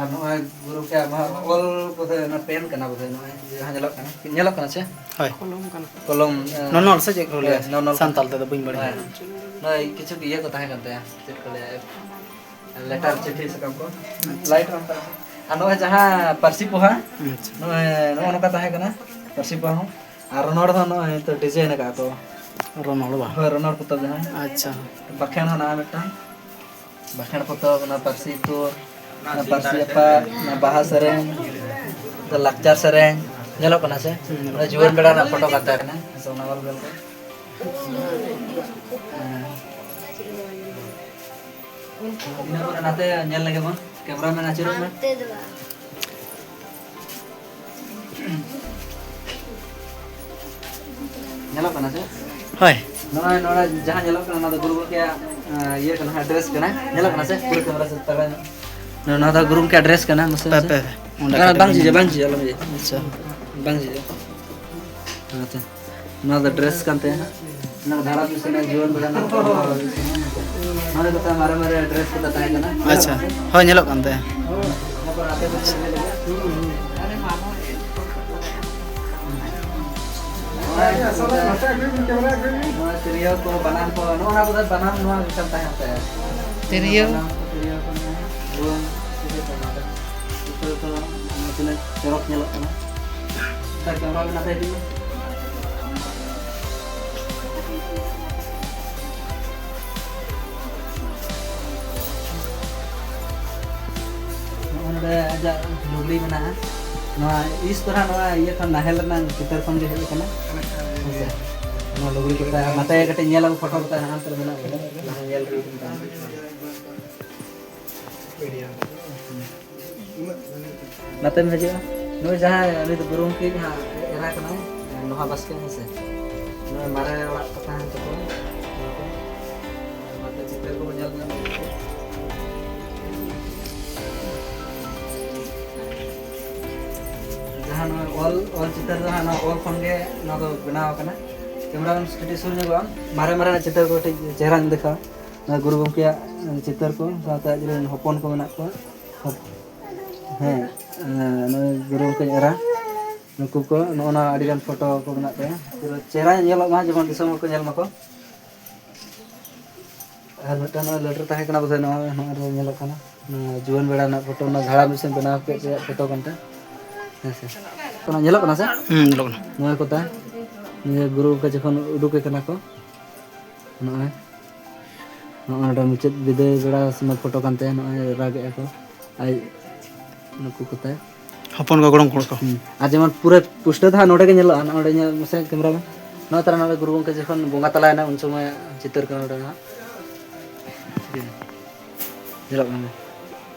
ᱟᱨ ᱱᱚᱜᱼᱚᱭ ᱜᱩᱨᱩ ᱜᱚᱢᱠᱮᱭᱟᱜ ᱱᱚᱣᱟ ᱚᱞ ᱵᱳᱫᱷᱚᱭ ᱚᱱᱟ ᱯᱮᱱ ᱠᱟᱱᱟ ᱵᱳᱫᱷᱚᱭ, ᱱᱚᱜᱼᱚᱭ ᱡᱟᱦᱟᱸ ᱧᱮᱞᱚᱜ ᱠᱟᱱᱟ, ᱧᱮᱞᱚᱜ ᱠᱟᱱᱟ ᱪᱮ? ᱦᱳᱭ᱾ ᱠᱚᱞᱚᱢ ᱠᱟᱱᱟ᱾ ᱠᱚᱞᱚᱢ, ᱮ, ᱱᱚᱱᱚᱞ ᱥᱮ ᱪᱮᱫ ᱠᱚ ᱞᱟᱹᱭᱟ? ᱦᱳᱭ, ᱱᱚᱱᱚᱞ᱾ ᱥᱟᱱᱛᱟᱲ ᱛᱮᱫᱚ ᱵᱟᱹᱧ ᱵᱟᱲᱟᱭᱟ᱾ ᱦᱳᱭ᱾ ᱱᱚᱜᱼᱚᱭ ᱠᱤᱪᱷᱩ ᱤᱭᱟᱹ ᱠᱚ ᱛᱟᱦᱮᱸ ᱠᱟᱱ ᱛᱟᱭᱟ, ᱪᱮᱫ ᱠᱚ ᱞᱟᱹᱭᱟ, ᱞᱮᱴᱟᱨ, ᱪᱤᱴᱷᱤ ᱥᱟᱠᱟᱢ ᱠᱚ᱾ ᱟᱪᱪᱷᱟ᱾ ᱞᱟᱭᱤᱴ ᱨᱮ ᱚᱱᱠᱟ᱾ ᱟᱨ ᱱᱚᱜᱼᱚᱭ ᱡᱟᱦᱟᱸ ᱯᱟᱹᱨᱥᱤ ᱯᱚᱦᱟ, ᱟᱪᱪᱷᱟ᱾ ᱱᱚᱜᱼᱚᱭ ᱱᱚᱜᱼᱚ ᱱᱚᱝᱠᱟ ᱛᱟᱦᱮᱸ ᱠᱟᱱᱟ ᱯᱟᱹᱨᱥᱤ ᱯᱚᱦᱟ ᱦᱚᱸ᱾ ᱟᱨ ᱨᱚᱱᱚᱲ ᱫᱚ ᱱᱚᱜᱼᱚᱭ ᱱᱤᱛᱚᱜ ᱰᱤᱡᱟᱭᱤᱱ ᱟᱠᱟᱫ ᱠᱚ᱾ ᱨᱚᱱᱚᱲ ᱵᱟ? ᱦᱳᱭ, ᱨᱚᱱᱚᱲ ᱯᱚᱛᱚᱵ ᱡᱟᱦᱟᱸ᱾ ᱟᱪᱪᱷᱟ᱾ ᱵᱟᱠᱷᱮᱬ ᱦᱚᱸ ᱢᱮᱱᱟᱜᱼᱟ ᱢᱤᱫᱴᱟᱝ᱾ ᱵᱟᱠᱷᱮᱬ ᱯᱚᱛᱚᱵ, ᱚᱱᱟ ᱯᱟᱹᱨᱥᱤ ᱛᱩᱨ, ᱚᱱᱟ ᱯᱟᱹᱨᱥᱤ ᱟᱯᱟᱜ, ᱚᱱᱟ ᱵᱟᱦᱟ ᱥᱮᱨᱮᱧ, ᱚᱱᱟ ᱞᱟᱠᱪᱟᱨ ᱥᱮᱨᱮᱧ, ᱧᱮᱞᱚᱜ ᱠᱟᱱᱟ ᱥᱮ? ᱦᱩᱸ, ᱧᱮᱞᱚᱜ ᱚᱱᱟ ᱡᱩᱣᱟᱹᱱ ᱵᱮᱲᱟ ᱨᱮᱱᱟᱜ ᱯᱷᱳᱴᱳ ᱠᱟᱱ ᱛᱟᱦᱮᱸ ᱠᱟᱱᱟ᱾ ᱥᱮ ᱚᱱᱟ ᱚᱞ ᱵᱮᱞ ᱠᱚ᱾ ᱦᱮᱸ᱾ ᱤᱱᱟᱹ ᱯᱚᱨᱮ ᱱᱟᱛᱮ ᱧᱮᱞ ᱞᱮᱜᱮ ᱵᱚᱱ, ᱠᱮᱢᱨᱟ ᱢᱮᱱ ᱟᱹᱪᱩᱨᱚᱜ ᱢᱮ᱾ ᱦᱟᱱᱛᱮ ᱫᱚ ᱵᱟᱝ᱾ ᱧᱮᱞᱚᱜ ᱠᱟᱱᱟ ᱥᱮ? ᱦᱳᱭ᱾ ᱱᱚᱜᱼᱚᱭ ᱱᱚᱰᱮ ᱡᱟᱦᱟᱸ ᱧᱮᱞᱚᱜ ᱠᱟᱱᱟ, ᱚᱱᱟ ᱫᱚ ᱜᱩᱨᱩ ᱜᱚᱢᱠᱮᱭᱟᱜ, ᱮᱸ, ᱤᱭᱟᱹ ᱠᱟᱱᱟ, ᱰᱨᱮᱥ ᱠᱟᱱᱟ᱾ ᱧᱮᱞᱚᱜ ᱠᱟᱱᱟ ᱥᱮ? ᱯᱩᱨᱟᱹ ᱠᱮᱢᱨᱟ ᱥᱮᱫ ᱛᱟᱞᱟᱧ ᱢᱮ᱾ ᱱᱚᱣᱟ ᱫᱚ ᱜᱩᱨᱩ ᱜᱚᱢᱠᱮᱭᱟᱜ ᱰᱨᱮᱥ ᱠᱟᱱᱟ, ᱢᱟᱥᱮ, ᱯᱮ, ᱢᱟᱥᱮ᱾ ᱯᱮ, ᱯᱮ᱾ ᱚᱸᱰᱮ ᱵᱟᱝ, ᱠᱟᱹᱴᱤᱡ ᱵᱟᱝ ᱡᱷᱤᱡᱟ, ᱵᱟᱝ ᱡᱷᱤᱡᱟ, ᱟᱞᱚᱢ ᱡᱷᱤᱡᱟ᱾ ᱟᱪᱪᱷᱟ᱾ ᱵᱟᱝ ᱡᱷᱤᱡᱟ᱾ ᱟᱪᱪᱷᱟ᱾ ᱱᱚᱣᱟ ᱫᱚ ᱰᱨᱮᱥ ᱠᱟᱱ ᱛᱟᱭᱟ᱾ ᱚᱱᱟ ᱫᱷᱟᱨᱟ ᱫᱤᱥᱚᱢ ᱨᱮ ᱡᱩᱣᱟᱹᱱ ᱵᱮᱲᱟ ᱨᱮᱱᱟᱜ ᱯᱷᱳᱴᱳ᱾ ᱱᱚᱰᱮ ᱫᱚ ᱛᱟᱭ ᱢᱟᱨᱮ ᱢᱟᱨᱮ ᱰᱨᱮᱥ ᱠᱚ ᱛᱟᱦᱮᱸ ᱠᱟᱱᱟ᱾ ᱟᱪᱪᱷᱟ, ᱦᱳᱭ, ᱧᱮᱞᱚᱜ ᱠᱟᱱ ᱛᱟᱭᱟ᱾ ᱚᱱᱟ ᱯᱚᱨᱮ ᱟᱯᱮ ᱯᱮ ᱧᱮᱞ ᱞᱮᱜᱮ᱾ ᱱᱚᱣᱟ ᱛᱤᱨᱭᱳ ᱠᱚ, ᱵᱟᱱᱟᱢ ᱠᱚ, ᱱᱚᱜᱼᱚ ᱱᱚᱣᱟ ᱠᱚᱫᱚ ᱵᱟᱱᱟᱢ ᱱᱚᱣᱟ ᱢᱤᱫᱴᱟᱝ ᱛᱟᱦᱮᱸ ᱛᱟᱭᱟ᱾ ᱛᱤᱨᱭᱳ᱾ ᱵᱟᱱᱟᱢ ᱠᱚ, ᱛᱤᱨᱭᱳ ᱠᱚ, ᱱᱚᱣᱟ ᱵᱷᱩᱣᱟᱹᱝ, ᱪᱮᱫ ᱠᱚ ᱱᱚᱣᱟ ᱫᱚ? ᱩᱛᱟᱹᱨ ᱠᱚ, ᱱᱚᱣᱟ ᱛᱤᱱᱟᱹᱜ ᱪᱚᱨᱚᱠ ᱧᱮᱞᱚᱜ ᱠᱟᱱᱟ᱾ ᱥᱟᱨ, ᱠᱮᱢᱨᱟ ᱢᱮᱱᱟᱜ ᱛᱟᱭ ᱛᱤᱧᱟ᱾ ᱱᱚᱜᱼᱚ ᱱᱚᱰᱮ ᱟᱡᱟᱜ ᱞᱩᱜᱽᱲᱤ ᱢᱮᱱᱟᱜᱼᱟ᱾ ᱱᱚᱣᱟ ᱤᱥ ᱫᱚ ᱦᱟᱸᱜ ᱱᱚᱣᱟ ᱤᱭᱟᱹ ᱠᱷᱚᱱ, ᱱᱟᱦᱮᱞ ᱨᱮᱱᱟᱜ ᱪᱤᱛᱟᱹᱨ ᱠᱷᱚᱱ ᱜᱮ ᱦᱮᱡ ᱟᱠᱟᱱᱟ᱾ ᱦᱮᱸ ᱥᱮ? ᱱᱚᱣᱟ ᱞᱩᱜᱽᱲᱤ ᱠᱚ ᱛᱟᱦᱮᱸ, ᱱᱟᱛᱮ ᱠᱟᱹᱴᱤᱡ ᱧᱮᱞ ᱟᱵᱚ, ᱯᱷᱳᱴᱳ ᱠᱚ ᱛᱟᱦᱮᱸ, ᱦᱟᱱᱛᱮ ᱨᱮ ᱢᱮᱱᱟᱜ ᱜᱮᱭᱟ, ᱞᱟᱦᱟ ᱧᱮᱞ ᱦᱩᱭ ᱠᱟᱱᱟ᱾ ᱱᱟᱛᱮᱢ ᱦᱤᱡᱩᱜᱼᱟ, ᱱᱩᱭ ᱡᱟᱦᱟᱸᱭ, ᱩᱱᱤ ᱫᱚ ᱜᱩᱨᱩ ᱜᱚᱢᱠᱮ ᱦᱟᱸᱜ ᱮᱨᱟ ᱠᱟᱱᱟᱭ, ᱱᱚᱦᱟ ᱵᱟᱥᱠᱮ, ᱦᱮᱸ ᱥᱮ? ᱱᱩᱭ ᱢᱟᱨᱮ ᱚᱲᱟᱜ ᱠᱚ ᱛᱟᱦᱮᱱ ᱛᱟᱠᱚᱣᱟ, ᱱᱚᱣᱟ ᱠᱚ᱾ ᱱᱟᱛᱮ ᱪᱤᱛᱟᱹᱨ ᱠᱚ ᱧᱮᱞ ᱧᱟᱢ ᱜᱮᱭᱟ᱾ ᱡᱟᱦᱟᱸ ᱱᱚᱣᱟ ᱚᱞ, ᱚᱞ ᱪᱤᱛᱟᱹᱨ ᱫᱚ ᱦᱟᱸᱜ ᱱᱚᱣᱟ ᱚᱞ ᱠᱷᱚᱱ ᱜᱮ ᱱᱚᱣᱟ ᱫᱚ ᱵᱮᱱᱟᱣ ᱟᱠᱟᱱᱟ᱾ ᱠᱮᱢᱮᱨᱟᱢᱮᱱ ᱠᱟᱹᱴᱤᱡ ᱥᱩᱨ ᱧᱚᱜᱚᱜ ᱟᱢ, ᱢᱟᱨᱮ ᱢᱟᱨᱮᱱᱟᱜ ᱪᱤᱛᱟᱹᱨ ᱠᱚ ᱠᱟᱹᱴᱤᱡ ᱪᱮᱦᱨᱟᱧ ᱫᱮᱠᱷᱟᱣᱟ᱾ ᱱᱚᱣᱟ ᱜᱩᱨᱩ ᱜᱚᱢᱠᱮᱭᱟᱜ ᱪᱤᱛᱟᱹᱨ ᱠᱚ ᱥᱟᱶᱛᱮ ᱟᱡ ᱨᱮᱱ ᱦᱚᱯᱚᱱ ᱠᱚ ᱢᱮᱱᱟᱜ ᱠᱚᱣᱟ᱾ ᱦᱮᱸ, ᱱᱩᱭ ᱜᱩᱨᱩ ᱜᱚᱢᱠᱮ ᱮᱨᱟ, ᱱᱩᱠᱩ ᱠᱚ, ᱱᱚᱜᱼᱚ ᱱᱚᱣᱟ ᱟᱹᱰᱤᱜᱟᱱ ᱯᱷᱳᱴᱳ ᱠᱚ ᱢᱮᱱᱟᱜ ᱛᱟᱭᱟ᱾ ᱯᱩᱨᱟᱹ ᱪᱮᱦᱨᱟ ᱧᱮᱞᱚᱜ ᱢᱟ, ᱡᱮᱢᱚᱱ ᱫᱤᱥᱚᱢ ᱦᱚᱲ ᱠᱚ ᱧᱮᱞ ᱢᱟᱠᱚ᱾ ᱟᱨ ᱢᱤᱫᱴᱟᱝ ᱱᱚᱣᱟ ᱞᱟᱹᱴᱩ ᱛᱟᱦᱮᱸ ᱠᱟᱱᱟ ᱯᱟᱥᱮ, ᱱᱚᱣᱟ, ᱱᱚᱣᱟ ᱨᱮ ᱧᱮᱞᱚᱜ ᱠᱟᱱᱟ᱾ ᱱᱚᱣᱟ ᱡᱩᱣᱟᱹᱱ ᱵᱮᱲᱟ ᱨᱮᱱᱟᱜ ᱯᱷᱳᱴᱳ, ᱚᱱᱟ ᱡᱷᱟᱲᱟᱢ ᱵᱤᱥᱤᱢ ᱵᱮᱱᱟᱣ ᱠᱮᱫ ᱨᱮᱭᱟᱜ ᱯᱷᱳᱴᱳ ᱠᱟᱱ ᱛᱟᱭ᱾ ᱦᱮᱸ ᱥᱮ? ᱚᱱᱟ ᱧᱮᱞᱚᱜ ᱠᱟᱱᱟ ᱥᱮ? ᱦᱩᱸ, ᱧᱮᱞᱚᱜ ᱠᱟᱱᱟ᱾ ᱱᱚᱣᱟ ᱠᱚ ᱛᱟᱭ᱾ ᱱᱤᱭᱟᱹ ᱜᱩᱨᱩ ᱜᱚᱢᱠᱮ ᱡᱚᱠᱷᱚᱱ ᱩᱰᱩᱠᱮ ᱠᱟᱱᱟ ᱠᱚ, ᱱᱚᱜᱼᱚᱭ, ᱱᱚᱜᱼᱚᱭ ᱱᱚᱰᱮ ᱢᱩᱪᱟᱹᱫ ᱵᱤᱫᱟᱹᱭ ᱵᱮᱲᱟ ᱥᱚᱢᱚᱭ ᱯᱷᱳᱴᱳ ᱠᱟᱱ ᱛᱟᱭᱟ, ᱱᱚᱜᱼᱚᱭ ᱨᱟᱜᱮᱜᱼᱟ ᱠᱚ᱾ ᱟᱡ ᱱᱩᱠᱩ ᱠᱚᱛᱮ᱾ ᱦᱚᱯᱚᱱ ᱠᱚ, ᱜᱚᱲᱚᱢ ᱠᱚ᱾ ᱦᱩᱸ᱾ ᱟᱨ ᱡᱮᱢᱚᱱ ᱯᱩᱨᱟᱹ ᱯᱩᱥᱴᱟᱹ ᱫᱚ ᱦᱟᱸᱜ ᱱᱚᱰᱮ ᱜᱮ ᱧᱮᱞᱚᱜᱼᱟ, ᱱᱚᱰᱮ ᱧᱮᱞ ᱢᱮᱥᱮ ᱠᱮᱢᱨᱟ ᱢᱮᱱ᱾ ᱱᱚᱣᱟ ᱛᱟᱨᱟ ᱱᱚᱰᱮ ᱜᱩᱨᱩ ᱜᱚᱢᱠᱮ ᱡᱚᱠᱷᱚᱱ ᱵᱚᱸᱜᱟ ᱛᱟᱞᱟᱭᱮᱱᱟ, ᱩᱱ ᱥᱚᱢᱚᱭ ᱪᱤᱛᱟᱹᱨ ᱠᱟᱱᱟ ᱱᱚᱰᱮ ᱦᱟᱸᱜ᱾ ᱧᱮᱞᱚᱜ ᱠᱟᱱᱟ᱾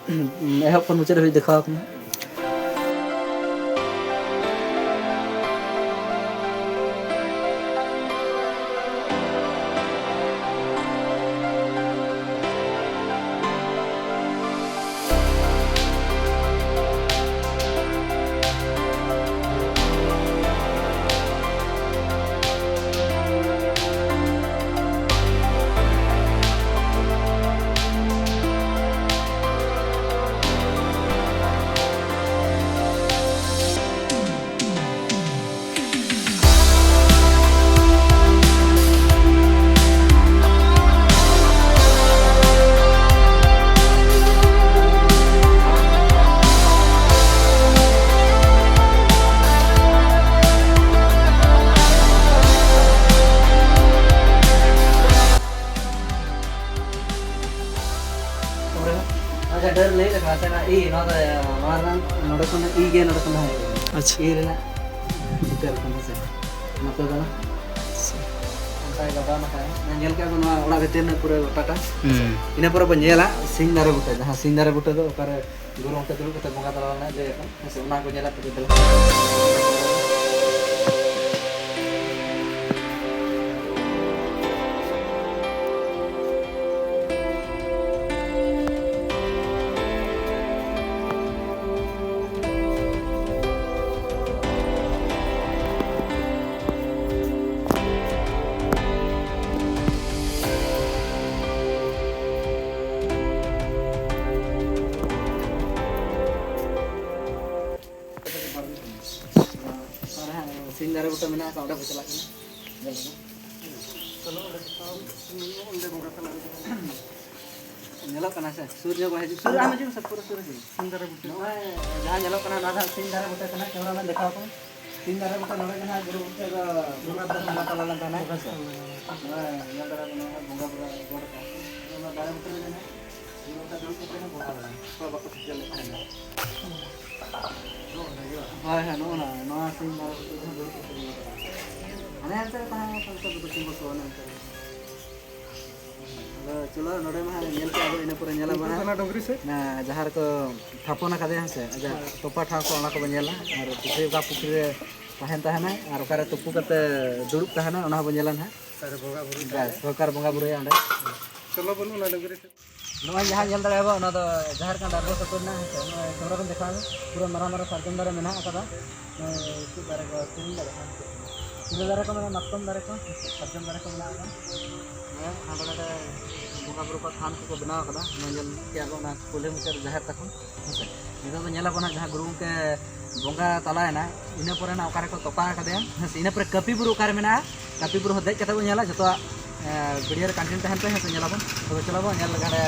ᱮᱦᱚᱵ ᱠᱷᱚᱱ ᱢᱩᱪᱟᱹᱫ ᱦᱟᱹᱵᱤᱡ ᱫᱮᱠᱷᱟᱣ ᱟᱠᱚ ᱢᱮ᱾ ᱟᱪᱪᱷᱟ, ᱰᱟᱹᱨ ᱞᱟᱹᱭ ᱞᱮᱠᱷᱟᱱ ᱥᱮ ᱱᱚᱣᱟ ᱤ, ᱱᱚᱣᱟ ᱫᱚ, ᱱᱚᱣᱟ ᱨᱮᱱᱟᱜ ᱱᱚᱰᱮ ᱠᱷᱚᱱ ᱤ ᱜᱮ ᱱᱚᱰᱮ ᱠᱷᱚᱱ ᱦᱮᱡ ᱟᱠᱟᱱᱟ᱾ ᱟᱪᱪᱷᱟ᱾ ᱤ ᱨᱮᱱᱟᱜ ᱪᱤᱛᱟᱹᱨ ᱠᱟᱱᱟ ᱥᱮ? ᱱᱚᱛᱮ ᱫᱚ ᱟᱪᱪᱷᱟ᱾ ᱜᱟᱵᱟᱱ ᱟᱠᱟᱱᱟ᱾ ᱧᱮᱞ ᱠᱮᱜᱼᱟ ᱵᱚᱱ ᱱᱚᱣᱟ ᱚᱲᱟᱜ ᱵᱷᱤᱛᱤᱨ ᱨᱮᱱᱟᱜ ᱯᱩᱨᱟᱹ ᱜᱚᱴᱟᱴᱟ᱾ ᱦᱩᱸ᱾ ᱤᱱᱟᱹ ᱯᱚᱨᱮ ᱵᱚᱱ ᱧᱮᱞᱟ ᱥᱤᱧ ᱫᱟᱨᱮ ᱵᱩᱴᱟᱹ, ᱡᱟᱦᱟᱸ ᱥᱤᱧ ᱫᱟᱨᱮ ᱵᱩᱴᱟᱹ ᱫᱚ ᱚᱠᱟᱨᱮ ᱜᱩᱨᱩ ᱜᱚᱢᱠᱮ ᱫᱩᱲᱩᱵ ᱠᱟᱛᱮ ᱵᱚᱸᱜᱟ ᱛᱟᱞᱟ ᱞᱮᱱᱟᱭ, ᱞᱟᱹᱭ ᱟᱠᱚ᱾ ᱦᱮᱸ ᱥᱮ, ᱚᱱᱟ ᱠᱚ ᱧᱮᱞᱟ᱾ ᱛᱚᱵᱮ ᱫᱮᱞᱟ᱾ ᱚᱠᱟᱨᱮ ᱦᱟᱸᱜ ᱥᱤᱧ ᱫᱟᱨᱮ ᱵᱩᱴᱟᱹ ᱢᱮᱱᱟᱜ ᱟᱠᱟᱫ, ᱚᱸᱰᱮ ᱵᱚ ᱪᱟᱞᱟᱜ ᱠᱟᱱᱟ᱾ ᱧᱮᱞ ᱠᱟᱱᱟ᱾ ᱪᱚᱞᱚ, ᱚᱸᱰᱮ ᱪᱟᱞᱟᱣ ᱠᱟᱛᱮ ᱧᱮᱞ ᱧᱚᱜ, ᱚᱸᱰᱮ ᱵᱚᱸᱜᱟ ᱛᱟᱞᱟ ᱨᱮ᱾ ᱧᱮᱞᱚᱜ ᱠᱟᱱᱟ ᱥᱮ? ᱥᱩᱨ ᱧᱚᱜ ᱵᱚ ᱦᱤᱡᱩᱜ, ᱥᱩᱨ ᱟᱢ ᱦᱤᱡᱩᱜ ᱢᱮᱥᱮ, ᱯᱩᱨᱟᱹ ᱥᱩᱨ ᱦᱤᱡᱩᱜ ᱢᱮ᱾ ᱥᱤᱧ ᱫᱟᱨᱮ ᱵᱩᱴᱟᱹ᱾ ᱱᱚᱜᱼᱚᱭ ᱡᱟᱦᱟᱸ ᱧᱮᱞᱚᱜ ᱠᱟᱱᱟ, ᱱᱚᱣᱟ ᱫᱚ ᱦᱟᱸᱜ ᱥᱤᱧ ᱫᱟᱨᱮ ᱵᱩᱴᱟᱹ ᱠᱟᱱᱟ᱾ ᱠᱮᱢᱨᱟ ᱢᱮᱱ ᱫᱮᱠᱷᱟᱣ ᱠᱚᱢ᱾ ᱥᱤᱧ ᱫᱟᱨᱮ ᱵᱩᱴᱟᱹ ᱱᱚᱰᱮ ᱜᱮ ᱦᱟᱸᱜ ᱜᱩᱨᱩ ᱜᱚᱢᱠᱮ ᱫᱚ ᱵᱚᱸᱜᱟ ᱛᱟᱞᱟ ᱞᱮᱱ ᱛᱟᱦᱮᱱᱟᱭ᱾ ᱦᱮᱸ ᱥᱮ? ᱱᱚᱜᱼᱚᱭ ᱧᱮᱞ ᱫᱟᱲᱮᱭᱟᱜ ᱠᱟᱱᱟ, ᱵᱚᱸᱜᱟ ᱵᱩᱨᱩ ᱜᱚᱰ ᱠᱟᱱᱟ᱾ ᱚᱱᱟ ᱫᱟᱨᱮ ᱵᱩᱴᱟᱹ ᱨᱮᱜᱮ ᱦᱟᱸᱜ ᱜᱩᱨᱩ ᱜᱚᱢᱠᱮ ᱫᱩᱲᱩᱵ ᱠᱟᱛᱮ ᱦᱟᱸᱜ ᱵᱚᱸᱜᱟ ᱵᱟᱲᱟᱭᱟ᱾ ᱚᱠᱚᱭ ᱵᱟᱠᱚ ᱥᱮᱴᱮᱨ ᱞᱮᱱ ᱛᱟᱦᱮᱱᱟ᱾ ᱦᱳᱭ, ᱦᱳᱭ, ᱱᱚᱜᱼᱚ ᱱᱟ, ᱱᱚᱣᱟ ᱥᱤᱧ ᱫᱟᱨᱮ ᱵᱩᱴᱟᱹ ᱨᱮ ᱦᱟᱸᱜ ᱫᱩᱲᱩᱵ ᱠᱟᱛᱮ ᱵᱚᱸᱜᱟ ᱵᱟᱲᱟᱭᱟ᱾ ᱦᱟᱱᱮ ᱦᱟᱱᱛᱮ ᱨᱮ ᱛᱟᱦᱮᱸ ᱠᱟᱱᱟ, ᱥᱮ ᱵᱟᱠᱚ ᱛᱤᱸᱜᱩ ᱠᱚᱜᱼᱟ, ᱦᱟᱱᱮ ᱦᱟᱱᱛᱮ ᱨᱮ᱾ ᱟᱫᱚ ᱪᱚᱞᱚ, ᱱᱚᱰᱮ ᱢᱟ ᱦᱟᱸᱜ ᱧᱮᱞ ᱠᱮᱜᱼᱟ ᱵᱚ, ᱤᱱᱟᱹ ᱯᱚᱨᱮ ᱧᱮᱞᱟ ᱵᱚ ᱱᱩᱠᱩ ᱦᱟᱸᱜ᱾ ᱛᱟᱞᱟ ᱰᱩᱝᱨᱤ ᱥᱮᱫ? ᱦᱮᱸ, ᱡᱟᱦᱟᱸ ᱨᱮᱠᱚ ᱛᱷᱟᱯᱚᱱ ᱟᱠᱟᱫᱮᱭᱟ, ᱦᱮᱸ ᱥᱮ, ᱟᱡᱟᱜ ᱦᱳᱭ᱾ ᱛᱚᱯᱟ ᱴᱷᱟᱶ ᱠᱚ, ᱚᱱᱟ ᱠᱚᱵᱚ ᱧᱮᱞᱟ᱾ ᱟᱨ ᱯᱩᱠᱷᱨᱤ, ᱚᱠᱟ ᱯᱩᱠᱷᱨᱤ ᱨᱮ ᱛᱟᱦᱮᱱ ᱛᱟᱦᱮᱱᱟᱭ ᱟᱨ ᱚᱠᱟᱨᱮ ᱛᱩᱯᱩ ᱠᱟᱛᱮ ᱫᱩᱲᱩᱵ ᱛᱟᱦᱮᱱᱟᱭ, ᱚᱱᱟ ᱦᱚᱸᱵᱚ ᱧᱮᱞᱟ ᱱᱟᱦᱟᱜ᱾ ᱚᱠᱟᱨᱮ ᱵᱚᱸᱜᱟ ᱵᱩᱨᱩ ᱵᱟᱥ, ᱛᱟᱦᱮᱱᱟᱭ᱾ ᱚᱠᱟᱨᱮ ᱵᱚᱸᱜᱟ ᱵᱩᱨᱩᱭᱟ ᱚᱸᱰᱮ᱾ ᱪᱚᱞᱚ ᱵᱚᱱ ᱚᱱᱟ ᱰᱩᱝᱨᱤ ᱥᱮᱫ᱾ ᱱᱚᱜᱼᱚᱭ ᱡᱟᱦᱟᱸ ᱧᱮᱞ ᱫᱟᱲᱮᱭᱟᱜᱼᱟ ᱵᱚ, ᱚᱱᱟ ᱫᱚ ᱡᱟᱦᱮᱨ ᱠᱟᱱᱟ, ᱰᱟᱸᱰᱵᱚᱥ ᱟᱹᱛᱩ ᱨᱮᱱᱟᱜ, ᱦᱮᱸ ᱥᱮ᱾ ᱱᱚᱜᱼᱚᱭ ᱠᱮᱢᱨᱟ ᱵᱚᱱ ᱫᱮᱠᱷᱟᱣᱟ, ᱯᱩᱨᱟᱹ ᱢᱟᱨᱟᱝ ᱢᱟᱨᱟᱝ ᱥᱟᱨᱡᱚᱢ ᱫᱟᱨᱮ ᱢᱮᱱᱟᱜ ᱟᱠᱟᱫᱟ᱾ ᱱᱚᱜᱼᱚᱭ ᱪᱮᱫ ᱫᱟᱨᱮ ᱠᱚ, ᱛᱤᱨᱤᱞ ᱫᱟᱨᱮ ᱠᱚ, ᱛᱤᱨᱤᱞ ᱫᱟᱨᱮ ᱠᱚ ᱢᱮᱱᱟᱜᱼᱟ, ᱢᱟᱛᱠᱚᱢ ᱫᱟᱨᱮ ᱠᱚ, ᱥᱟᱨᱡᱚᱢ ᱫᱟᱨᱮ ᱠᱚ ᱢᱮᱱᱟᱜ ᱟᱠᱟᱫᱟ᱾ ᱦᱮᱸ, ᱦᱟᱸᱰᱮ ᱱᱟᱰᱮ ᱵᱚᱸᱜᱟ ᱵᱩᱨᱩ ᱠᱚᱣᱟᱜ ᱛᱷᱟᱱ ᱠᱚᱠᱚ ᱵᱮᱱᱟᱣ ᱟᱠᱟᱫᱟ᱾ ᱱᱚᱜᱼᱚᱭ ᱧᱮᱞ ᱠᱮᱜᱼᱟ ᱵᱚ, ᱚᱱᱟ ᱠᱩᱞᱦᱤ ᱢᱩᱪᱟᱹᱫ ᱨᱮ ᱡᱟᱦᱮᱨ ᱛᱟᱠᱚ, ᱦᱮᱸ ᱥᱮ᱾ ᱱᱤᱛᱚᱜ ᱫᱚ ᱧᱮᱞ ᱟᱵᱚᱱ ᱦᱟᱸᱜ, ᱡᱟᱦᱟᱸ ᱜᱩᱨᱩ ᱜᱚᱢᱠᱮ ᱵᱚᱸᱜᱟ ᱛᱟᱞᱟᱭᱮᱱᱟ, ᱤᱱᱟᱹ ᱯᱚᱨᱮ ᱱᱟᱜ ᱚᱠᱟ ᱨᱮᱠᱚ ᱛᱚᱯᱟ ᱟᱠᱟᱫᱮᱭᱟ, ᱦᱮᱸ ᱥᱮ᱾ ᱤᱱᱟᱹ ᱯᱚᱨᱮ ᱠᱟᱹᱯᱤ ᱵᱩᱨᱩ ᱚᱠᱟᱨᱮ ᱢᱮᱱᱟᱜᱼᱟ, ᱠᱟᱹᱯᱤ ᱵᱩᱨᱩ ᱦᱚᱸ ᱫᱮᱡ ᱠᱟᱛᱮ ᱵᱚᱱ ᱧᱮᱞᱟ, ᱡᱚᱛᱚᱣᱟᱜ, ᱮ, video ᱨᱮ continue ᱛᱟᱦᱮᱱ ᱯᱮ, ᱦᱮᱸ ᱥᱮ, ᱧᱮᱞᱟᱵᱚᱱ᱾ ᱛᱚᱵᱮ ᱪᱚᱞᱚ ᱵᱚᱱ ᱧᱮᱞ ᱞᱮᱜᱮ ᱦᱟᱸᱰᱮ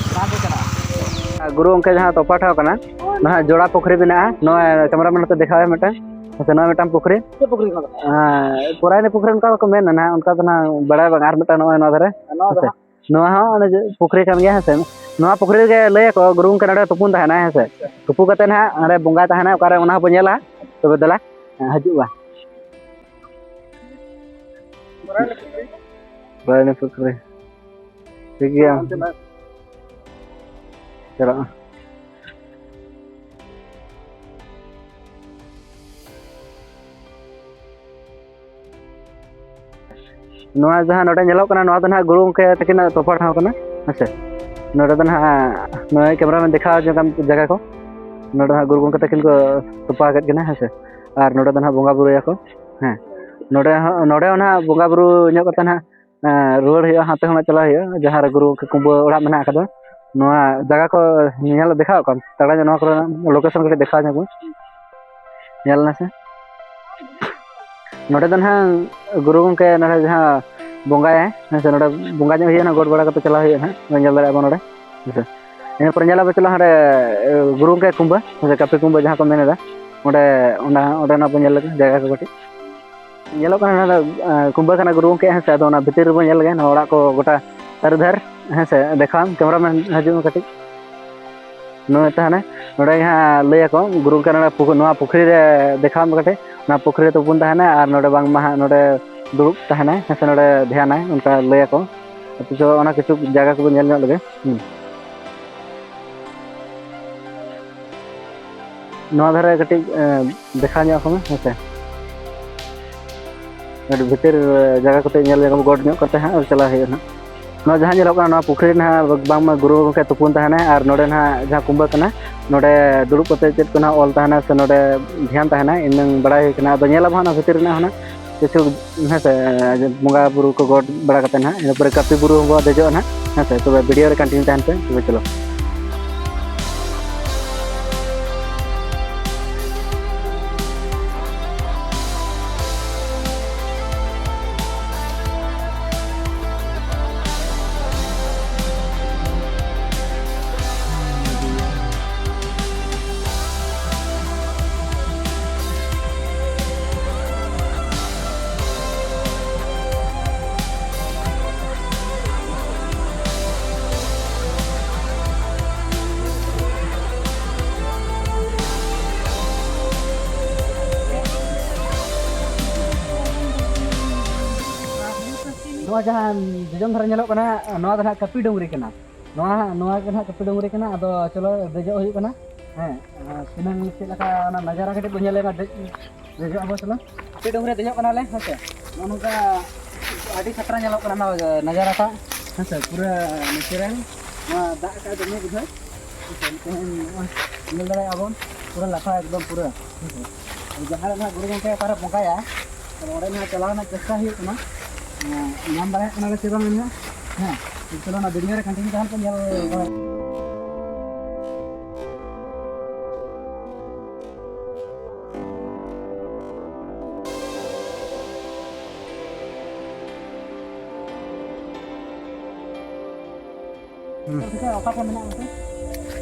ᱪᱮᱛᱟᱱ ᱨᱮ ᱪᱟᱞᱟᱜᱼᱟ᱾ ᱜᱩᱨᱩ ᱜᱚᱢᱠᱮ ᱡᱟᱦᱟᱸ ᱛᱚᱯᱟ ᱴᱷᱟᱶ ᱠᱟᱱᱟ, ᱱᱟᱦᱟᱜ ᱡᱚᱲᱟ ᱯᱩᱠᱷᱨᱤ ᱢᱮᱱᱟᱜᱼᱟ, ᱱᱚᱣᱟ ᱠᱮᱢᱨᱟ ᱢᱮᱱ ᱛᱮ ᱫᱮᱠᱷᱟᱣᱟᱭ ᱢᱤᱫᱴᱟᱝ, ᱦᱮᱸ ᱥᱮ, ᱱᱚᱣᱟ ᱢᱤᱫᱴᱟᱝ ᱯᱩᱠᱷᱨᱤ᱾ ᱪᱮᱫ ᱯᱩᱠᱷᱨᱤ ᱠᱟᱱᱟ? ᱦᱮᱸ, ᱯᱚᱨᱟᱭᱱᱤ ᱯᱩᱠᱷᱨᱤ ᱚᱱᱠᱟ ᱫᱚᱠᱚ ᱢᱮᱱᱟ ᱱᱟᱦᱟᱜ, ᱚᱱᱠᱟ ᱫᱚ ᱱᱟᱦᱟᱜ ᱵᱟᱲᱟᱭ ᱵᱟᱝ, ᱟᱨ ᱢᱤᱫᱴᱟᱝ ᱱᱚᱜᱼᱚᱭ ᱱᱚᱣᱟ ᱫᱷᱟᱨᱮ, ᱱᱚᱣᱟ ᱫᱚ ᱦᱮᱸ ᱥᱮ᱾ ᱦᱟᱸᱜ ᱱᱚᱣᱟ ᱦᱚᱸ ᱚᱱᱮ ᱡᱮ ᱯᱩᱠᱷᱨᱤ ᱠᱟᱱ ᱜᱮᱭᱟ, ᱦᱮᱸ ᱥᱮ᱾ ᱱᱚᱣᱟ ᱯᱩᱠᱷᱨᱤ ᱨᱮᱜᱮ ᱞᱟᱹᱭ ᱟᱠᱚ ᱜᱩᱨᱩ ᱜᱚᱢᱠᱮ ᱱᱚᱰᱮ ᱛᱩᱯᱩᱱ ᱛᱟᱦᱮᱱᱟᱭ, ᱦᱮᱸ ᱥᱮ᱾ ᱟᱪᱪᱷᱟ᱾ ᱛᱩᱯᱩ ᱠᱟᱛᱮ ᱱᱟᱦᱟᱜ ᱚᱸᱰᱮ ᱵᱚᱸᱜᱟᱭ ᱛᱟᱦᱮᱱᱟ, ᱚᱠᱟᱨᱮ ᱚᱱᱟ ᱦᱚᱸᱵᱚ ᱧᱮᱞᱟ᱾ ᱛᱚᱵᱮ ᱫᱮᱞᱟ, ᱦᱮᱸ, ᱦᱤᱡᱩᱜᱼᱟ᱾ ᱵᱟᱲᱟᱭ ᱯᱩᱠᱷᱨᱤ᱾ ᱴᱷᱤᱠ ᱜᱮᱭᱟ᱾ ᱪᱟᱞᱟᱜᱼᱟ᱾ ᱱᱚᱣᱟ ᱡᱟᱦᱟᱸ ᱱᱚᱰᱮ ᱧᱮᱞᱚᱜ ᱠᱟᱱᱟ, ᱱᱚᱣᱟ ᱫᱚ ᱱᱟᱦᱟᱜ ᱜᱩᱨᱩ ᱜᱚᱢᱠᱮ ᱛᱟᱹᱠᱤᱱᱟᱜ ᱛᱚᱯᱟ ᱴᱷᱟᱶ ᱠᱟᱱᱟ᱾ ᱦᱮᱸᱥᱮ, ᱱᱚᱰᱮ ᱫᱚ ᱱᱟᱦᱟᱜ ᱱᱚᱜᱼᱚᱭ ᱠᱮᱢᱨᱟ ᱢᱮᱱ ᱫᱮᱠᱷᱟᱣ ᱡᱚᱝ ᱠᱟᱱ ᱡᱟᱭᱜᱟ ᱠᱚ, ᱱᱚᱰᱮ ᱱᱟᱦᱟᱜ ᱜᱩᱨᱩ ᱜᱚᱢᱠᱮ ᱛᱟᱹᱠᱤᱱ ᱠᱚ ᱛᱚᱯᱟ ᱟᱠᱟᱫ ᱠᱤᱱᱟ᱾ ᱦᱮᱸᱥᱮ, ᱟᱨ ᱱᱚᱰᱮ ᱫᱚ ᱱᱟᱦᱟᱜ ᱵᱚᱸᱜᱟ ᱵᱩᱨᱩᱭᱟᱠᱚ᱾ ᱦᱮᱸ, ᱱᱚᱰᱮ ᱦᱚᱸ, ᱱᱚᱰᱮ ᱦᱚᱸ ᱱᱟᱦᱟᱜ ᱵᱚᱸᱜᱟ ᱵᱩᱨᱩ ᱧᱚᱜ ᱠᱟᱛᱮ ᱱᱟᱦᱟᱜ, ᱮᱸ, ᱨᱩᱣᱟᱹᱲ ᱦᱩᱭᱩᱜᱼᱟ, ᱦᱟᱱᱛᱮ ᱦᱚᱸ ᱪᱟᱞᱟᱜ ᱦᱩᱭᱩᱜᱼᱟ, ᱡᱟᱦᱟᱸ ᱨᱮ ᱜᱩᱨᱩ ᱜᱚᱢᱠᱮ ᱠᱩᱢᱵᱟᱹ ᱚᱲᱟᱜ ᱢᱮᱱᱟᱜ ᱟᱠᱟᱫᱟ᱾ ᱱᱚᱣᱟ ᱡᱟᱭᱜᱟ ᱠᱚ ᱧᱮᱞ ᱫᱮᱠᱷᱟᱣ ᱠᱟᱱ ᱛᱟᱲᱟ ᱧᱚᱜ, ᱱᱚᱣᱟ ᱠᱚᱨᱮᱱᱟᱜ ᱞᱳᱠᱮᱥᱚᱱ ᱠᱟᱹᱴᱤᱡ ᱫᱮᱠᱷᱟᱣ ᱧᱚᱜ ᱢᱮ᱾ ᱧᱮᱞ ᱢᱮᱥᱮ, ᱱᱚᱰᱮ ᱫᱚ ᱱᱟᱦᱟᱜ ᱜᱩᱨᱩ ᱜᱚᱢᱠᱮ ᱱᱚᱰᱮ ᱡᱟᱦᱟᱸ ᱵᱚᱸᱜᱟᱭᱟᱭ, ᱦᱮᱸ ᱥᱮ, ᱱᱚᱰᱮ ᱵᱚᱸᱜᱟ ᱧᱚᱜ ᱦᱩᱭᱩᱜᱼᱟ, ᱱᱟᱦᱟᱜ ᱜᱚᱰ ᱵᱟᱲᱟ ᱠᱟᱛᱮ ᱪᱟᱞᱟᱣ ᱦᱩᱭᱩᱜᱼᱟ, ᱱᱟᱦᱟᱜ ᱧᱮᱞ ᱫᱟᱲᱮᱭᱟᱜᱼᱟ ᱵᱚᱱ ᱱᱚᱰᱮ᱾ ᱦᱮᱸ ᱥᱮ, ᱤᱱᱟᱹ ᱯᱚᱨᱮ ᱧᱮᱞ ᱟᱵᱚ ᱪᱟᱞᱟᱜ ᱦᱟᱸᱰᱮ, ᱮ, ᱜᱩᱨᱩ ᱜᱚᱢᱠᱮ ᱠᱩᱢᱵᱟᱹ, ᱦᱮᱸ ᱥᱮ, ᱠᱟᱹᱯᱤ ᱠᱩᱢᱵᱟᱹ ᱡᱟᱦᱟᱸ ᱠᱚ ᱢᱮᱱ ᱮᱫᱟ, ᱚᱸᱰᱮ, ᱚᱸᱰᱮ, ᱚᱸᱰᱮᱱᱟᱜ ᱵᱚᱱ ᱧᱮᱞ ᱞᱮᱜᱮ ᱡᱟᱭᱜᱟ ᱠᱚ ᱠᱟᱹᱴᱤᱡ᱾ ᱧᱮᱞᱚᱜ ᱠᱟᱱᱟ ᱱᱚᱰᱮ, ᱮ, ᱠᱩᱢᱵᱟᱹ ᱠᱟᱱᱟ ᱜᱩᱨᱩ ᱜᱚᱢᱠᱮ, ᱦᱮᱸ ᱥᱮ, ᱟᱫᱚ ᱚᱱᱟ ᱵᱷᱤᱛᱤᱨ ᱨᱮᱵᱚᱱ ᱧᱮᱞ ᱞᱮᱜᱮ, ᱱᱚᱣᱟ ᱚᱲᱟᱜ ᱠᱚ ᱜᱚᱴᱟ ᱪᱟᱹᱨᱤ ᱫᱷᱟᱨ, ᱦᱮᱸ ᱥᱮ, ᱫᱮᱠᱷᱟᱣᱟᱢ, ᱠᱮᱢᱨᱟ ᱢᱮᱱ ᱦᱤᱡᱩᱜ ᱢᱮ ᱠᱟᱹᱴᱤᱡ᱾ ᱱᱚᱜᱼᱚᱭ ᱛᱟᱦᱮᱱᱟ, ᱱᱚᱰᱮ ᱜᱮ ᱦᱟᱸᱜ ᱞᱟᱹᱭᱟᱠᱚ, ᱜᱩᱨᱩ ᱜᱚᱢᱠᱮ ᱱᱚᱰᱮ ᱯᱩᱠᱷ-, ᱱᱚᱣᱟ ᱯᱩᱠᱷᱨᱤ ᱨᱮ ᱫᱮᱠᱷᱟᱣᱟᱢ ᱠᱟᱹᱴᱤᱡ, ᱱᱚᱣᱟ ᱯᱩᱠᱷᱨᱤ ᱨᱮ ᱛᱩᱯᱩᱱ ᱛᱟᱦᱮᱱᱟᱭ ᱟᱨ ᱱᱚᱰᱮ ᱵᱟᱝᱢᱟ ᱦᱟᱸᱜ ᱱᱚᱰᱮ ᱫᱩᱲᱩᱵ ᱛᱟᱦᱮᱱᱟᱭ, ᱦᱮᱸ ᱥᱮ, ᱱᱚᱰᱮ ᱫᱷᱮᱭᱟᱱᱟᱭ, ᱚᱱᱠᱟ ᱞᱟᱹᱭᱟᱠᱚ᱾ ᱟᱯᱮ ᱪᱚ ᱚᱱᱟ ᱠᱤᱪᱷᱩ ᱡᱟᱭᱜᱟ ᱠᱚᱵᱚᱱ ᱧᱮᱞ ᱧᱚᱜ ᱞᱮᱜᱮ᱾ ᱦᱩᱸ᱾ ᱱᱚᱣᱟ ᱫᱷᱟᱨᱮ ᱠᱟᱹᱴᱤᱡ, ᱮ, ᱫᱮᱠᱷᱟᱣ ᱧᱚᱜ ᱟᱠᱚ ᱢᱮ, ᱦᱮᱸ ᱥᱮ᱾ ᱟᱹᱰᱤ ᱵᱷᱤᱛᱤᱨ, ᱮ, ᱡᱟᱭᱜᱟ ᱠᱟᱹᱴᱤᱡ ᱧᱮᱞ ᱧᱚᱜ, ᱜᱚᱰ ᱧᱚᱜ ᱠᱟᱛᱮ ᱦᱟᱸᱜ ᱪᱟᱞᱟᱜ ᱦᱩᱭᱩᱜᱼᱟ ᱦᱟᱸᱜ᱾ ᱱᱚᱣᱟ ᱡᱟᱦᱟᱸ ᱧᱮᱞᱚᱜ ᱠᱟᱱᱟ, ᱱᱚᱣᱟ ᱯᱩᱠᱷᱨᱤ ᱨᱮ ᱦᱟᱸᱜ ᱵᱟᱝᱢᱟ ᱜᱩᱨᱩ ᱜᱚᱢᱠᱮ ᱛᱩᱯᱩᱱ ᱛᱟᱦᱮᱱᱟᱭ ᱟᱨ ᱱᱚᱰᱮ ᱦᱟᱸᱜ ᱡᱟᱦᱟᱸ ᱠᱩᱢᱵᱟᱹ ᱠᱟᱱᱟ, ᱱᱚᱰᱮ ᱫᱩᱲᱩᱵ ᱠᱟᱛᱮ ᱪᱮᱫ ᱠᱚ ᱦᱟᱸᱜ ᱚᱞ ᱛᱟᱦᱮᱱᱟ ᱥᱮ ᱱᱚᱰᱮ ᱫᱷᱮᱭᱟᱱ ᱛᱟᱦᱮᱱᱟᱭ, ᱤᱱᱟᱹᱝ ᱵᱟᱲᱟᱭ ᱦᱩᱭ ᱠᱟᱱᱟ᱾ ᱟᱫᱚ ᱧᱮᱞ ᱟᱵᱚ ᱦᱟᱸᱜ ᱱᱚᱣᱟ ᱵᱷᱤᱛᱤᱨ ᱨᱮᱱᱟᱜ ᱦᱚᱸ ᱦᱟᱸᱜ ᱠᱤᱪᱷᱩ, ᱦᱮᱸ ᱥᱮ, ᱵᱚᱸᱜᱟ ᱵᱩᱨᱩ ᱠᱚ ᱜᱚᱰ ᱵᱟᱲᱟ ᱠᱟᱛᱮ ᱦᱟᱸᱜ, ᱤᱱᱟᱹ ᱯᱚᱨᱮ ᱠᱟᱹᱯᱤ ᱵᱩᱨᱩ ᱦᱚᱸᱵᱚ ᱫᱮᱡᱚᱜᱼᱟ ᱦᱟᱸᱜ, ᱦᱮᱸ ᱥᱮ᱾ ᱛᱚᱵᱮ video ᱨᱮ continue ᱛᱟᱦᱮᱱ ᱯᱮ, ᱛᱚᱵᱮ ᱪᱚᱞᱚ᱾ ᱡᱟᱦᱟᱸ ᱡᱚᱡᱚᱢ ᱫᱷᱟᱨᱮ ᱧᱮᱞᱚᱜ ᱠᱟᱱᱟ, ᱱᱚᱣᱟ ᱫᱚ ᱱᱟᱦᱟᱜ ᱠᱟᱹᱯᱤ ᱰᱩᱝᱨᱤ ᱠᱟᱱᱟ᱾ ᱱᱚᱣᱟ ᱦᱟᱸᱜ, ᱱᱚᱣᱟ ᱜᱮ ᱱᱟᱦᱟᱜ ᱠᱟᱹᱯᱤ ᱰᱩᱝᱨᱤ ᱠᱟᱱᱟ᱾ ᱟᱫᱚ ᱪᱚᱞᱚ, ᱫᱮᱡᱚᱜ ᱦᱩᱭᱩᱜ ᱠᱟᱱᱟ᱾ ᱦᱮᱸ, ᱟᱨ ᱛᱤᱱᱟᱹᱝ ᱪᱮᱫ ᱞᱮᱠᱟ ᱚᱱᱟ ᱱᱟᱡᱟᱨᱟ ᱠᱟᱹᱴᱤᱡ ᱵᱚᱱ ᱧᱮᱞ ᱞᱮᱜᱟ᱾ ᱫᱮᱡ, ᱫᱮᱡᱚᱜ ᱟᱵᱚ, ᱪᱚᱞᱚ᱾ ᱠᱟᱹᱯᱤ ᱰᱩᱝᱨᱤ ᱫᱮᱡᱚᱜ ᱠᱟᱱᱟᱞᱮ, ᱦᱮᱸ ᱥᱮ᱾ ᱱᱚᱜᱼᱚ ᱱᱚᱝᱠᱟ ᱟᱹᱰᱤ ᱠᱷᱟᱛᱨᱟ ᱧᱮᱞᱚᱜ ᱠᱟᱱᱟ ᱱᱚᱣᱟ ᱱᱟᱡᱟᱨᱟ ᱴᱟᱜ, ᱦᱮᱸ ᱥᱮ, ᱯᱩᱨᱟᱹ natural᱾ ᱱᱚᱣᱟ ᱫᱟᱜ ᱠᱟᱜ ᱫᱚᱢᱮ ᱵᱩᱡᱷᱟᱹᱣ, ᱦᱮᱸ ᱥᱮ᱾ ᱱᱤᱛᱚᱜ ᱱᱚᱜᱼᱚᱭ ᱧᱮᱞ ᱫᱟᱲᱮᱭᱟᱜᱼᱟ ᱵᱚᱱ, ᱯᱩᱨᱟᱹ ᱞᱟᱴᱷᱟ ᱮᱠᱫᱚᱢ ᱯᱩᱨᱟᱹ, ᱦᱮᱸ ᱥᱮ᱾ ᱡᱟᱦᱟᱸ ᱨᱮ ᱱᱟᱦᱟᱜ ᱜᱩᱨᱩ ᱜᱚᱢᱠᱮ ᱚᱠᱟᱨᱮ ᱵᱚᱸᱜᱟᱭᱟ, ᱛᱚ ᱚᱸᱰᱮ ᱱᱟᱦᱟᱜ ᱪᱟᱞᱟᱣ ᱨᱮᱱᱟᱜ ᱪᱮᱥᱴᱟ ᱦᱩᱭᱩᱜ ᱠᱟᱱᱟ᱾ ᱦᱮᱸ, ᱧᱟᱢ ᱫᱟᱲᱮᱭᱟᱜ ᱠᱟᱱᱟᱞᱮ ᱥᱮ ᱵᱟᱝ ᱱᱟᱦᱟᱜ? ᱦᱮᱸ, ᱪᱚᱞᱚ, ᱚᱱᱟ video ᱨᱮ continue ᱛᱟᱦᱮᱱ ᱯᱮ, ᱧᱮᱞ ᱵᱟᱲᱟᱭ᱾ ᱦᱩᱸ᱾ ᱴᱷᱤᱠᱟᱹ ᱚᱠᱟ ᱴᱷᱮᱱ ᱢᱮᱱᱟᱜ ᱢᱮᱛᱮ?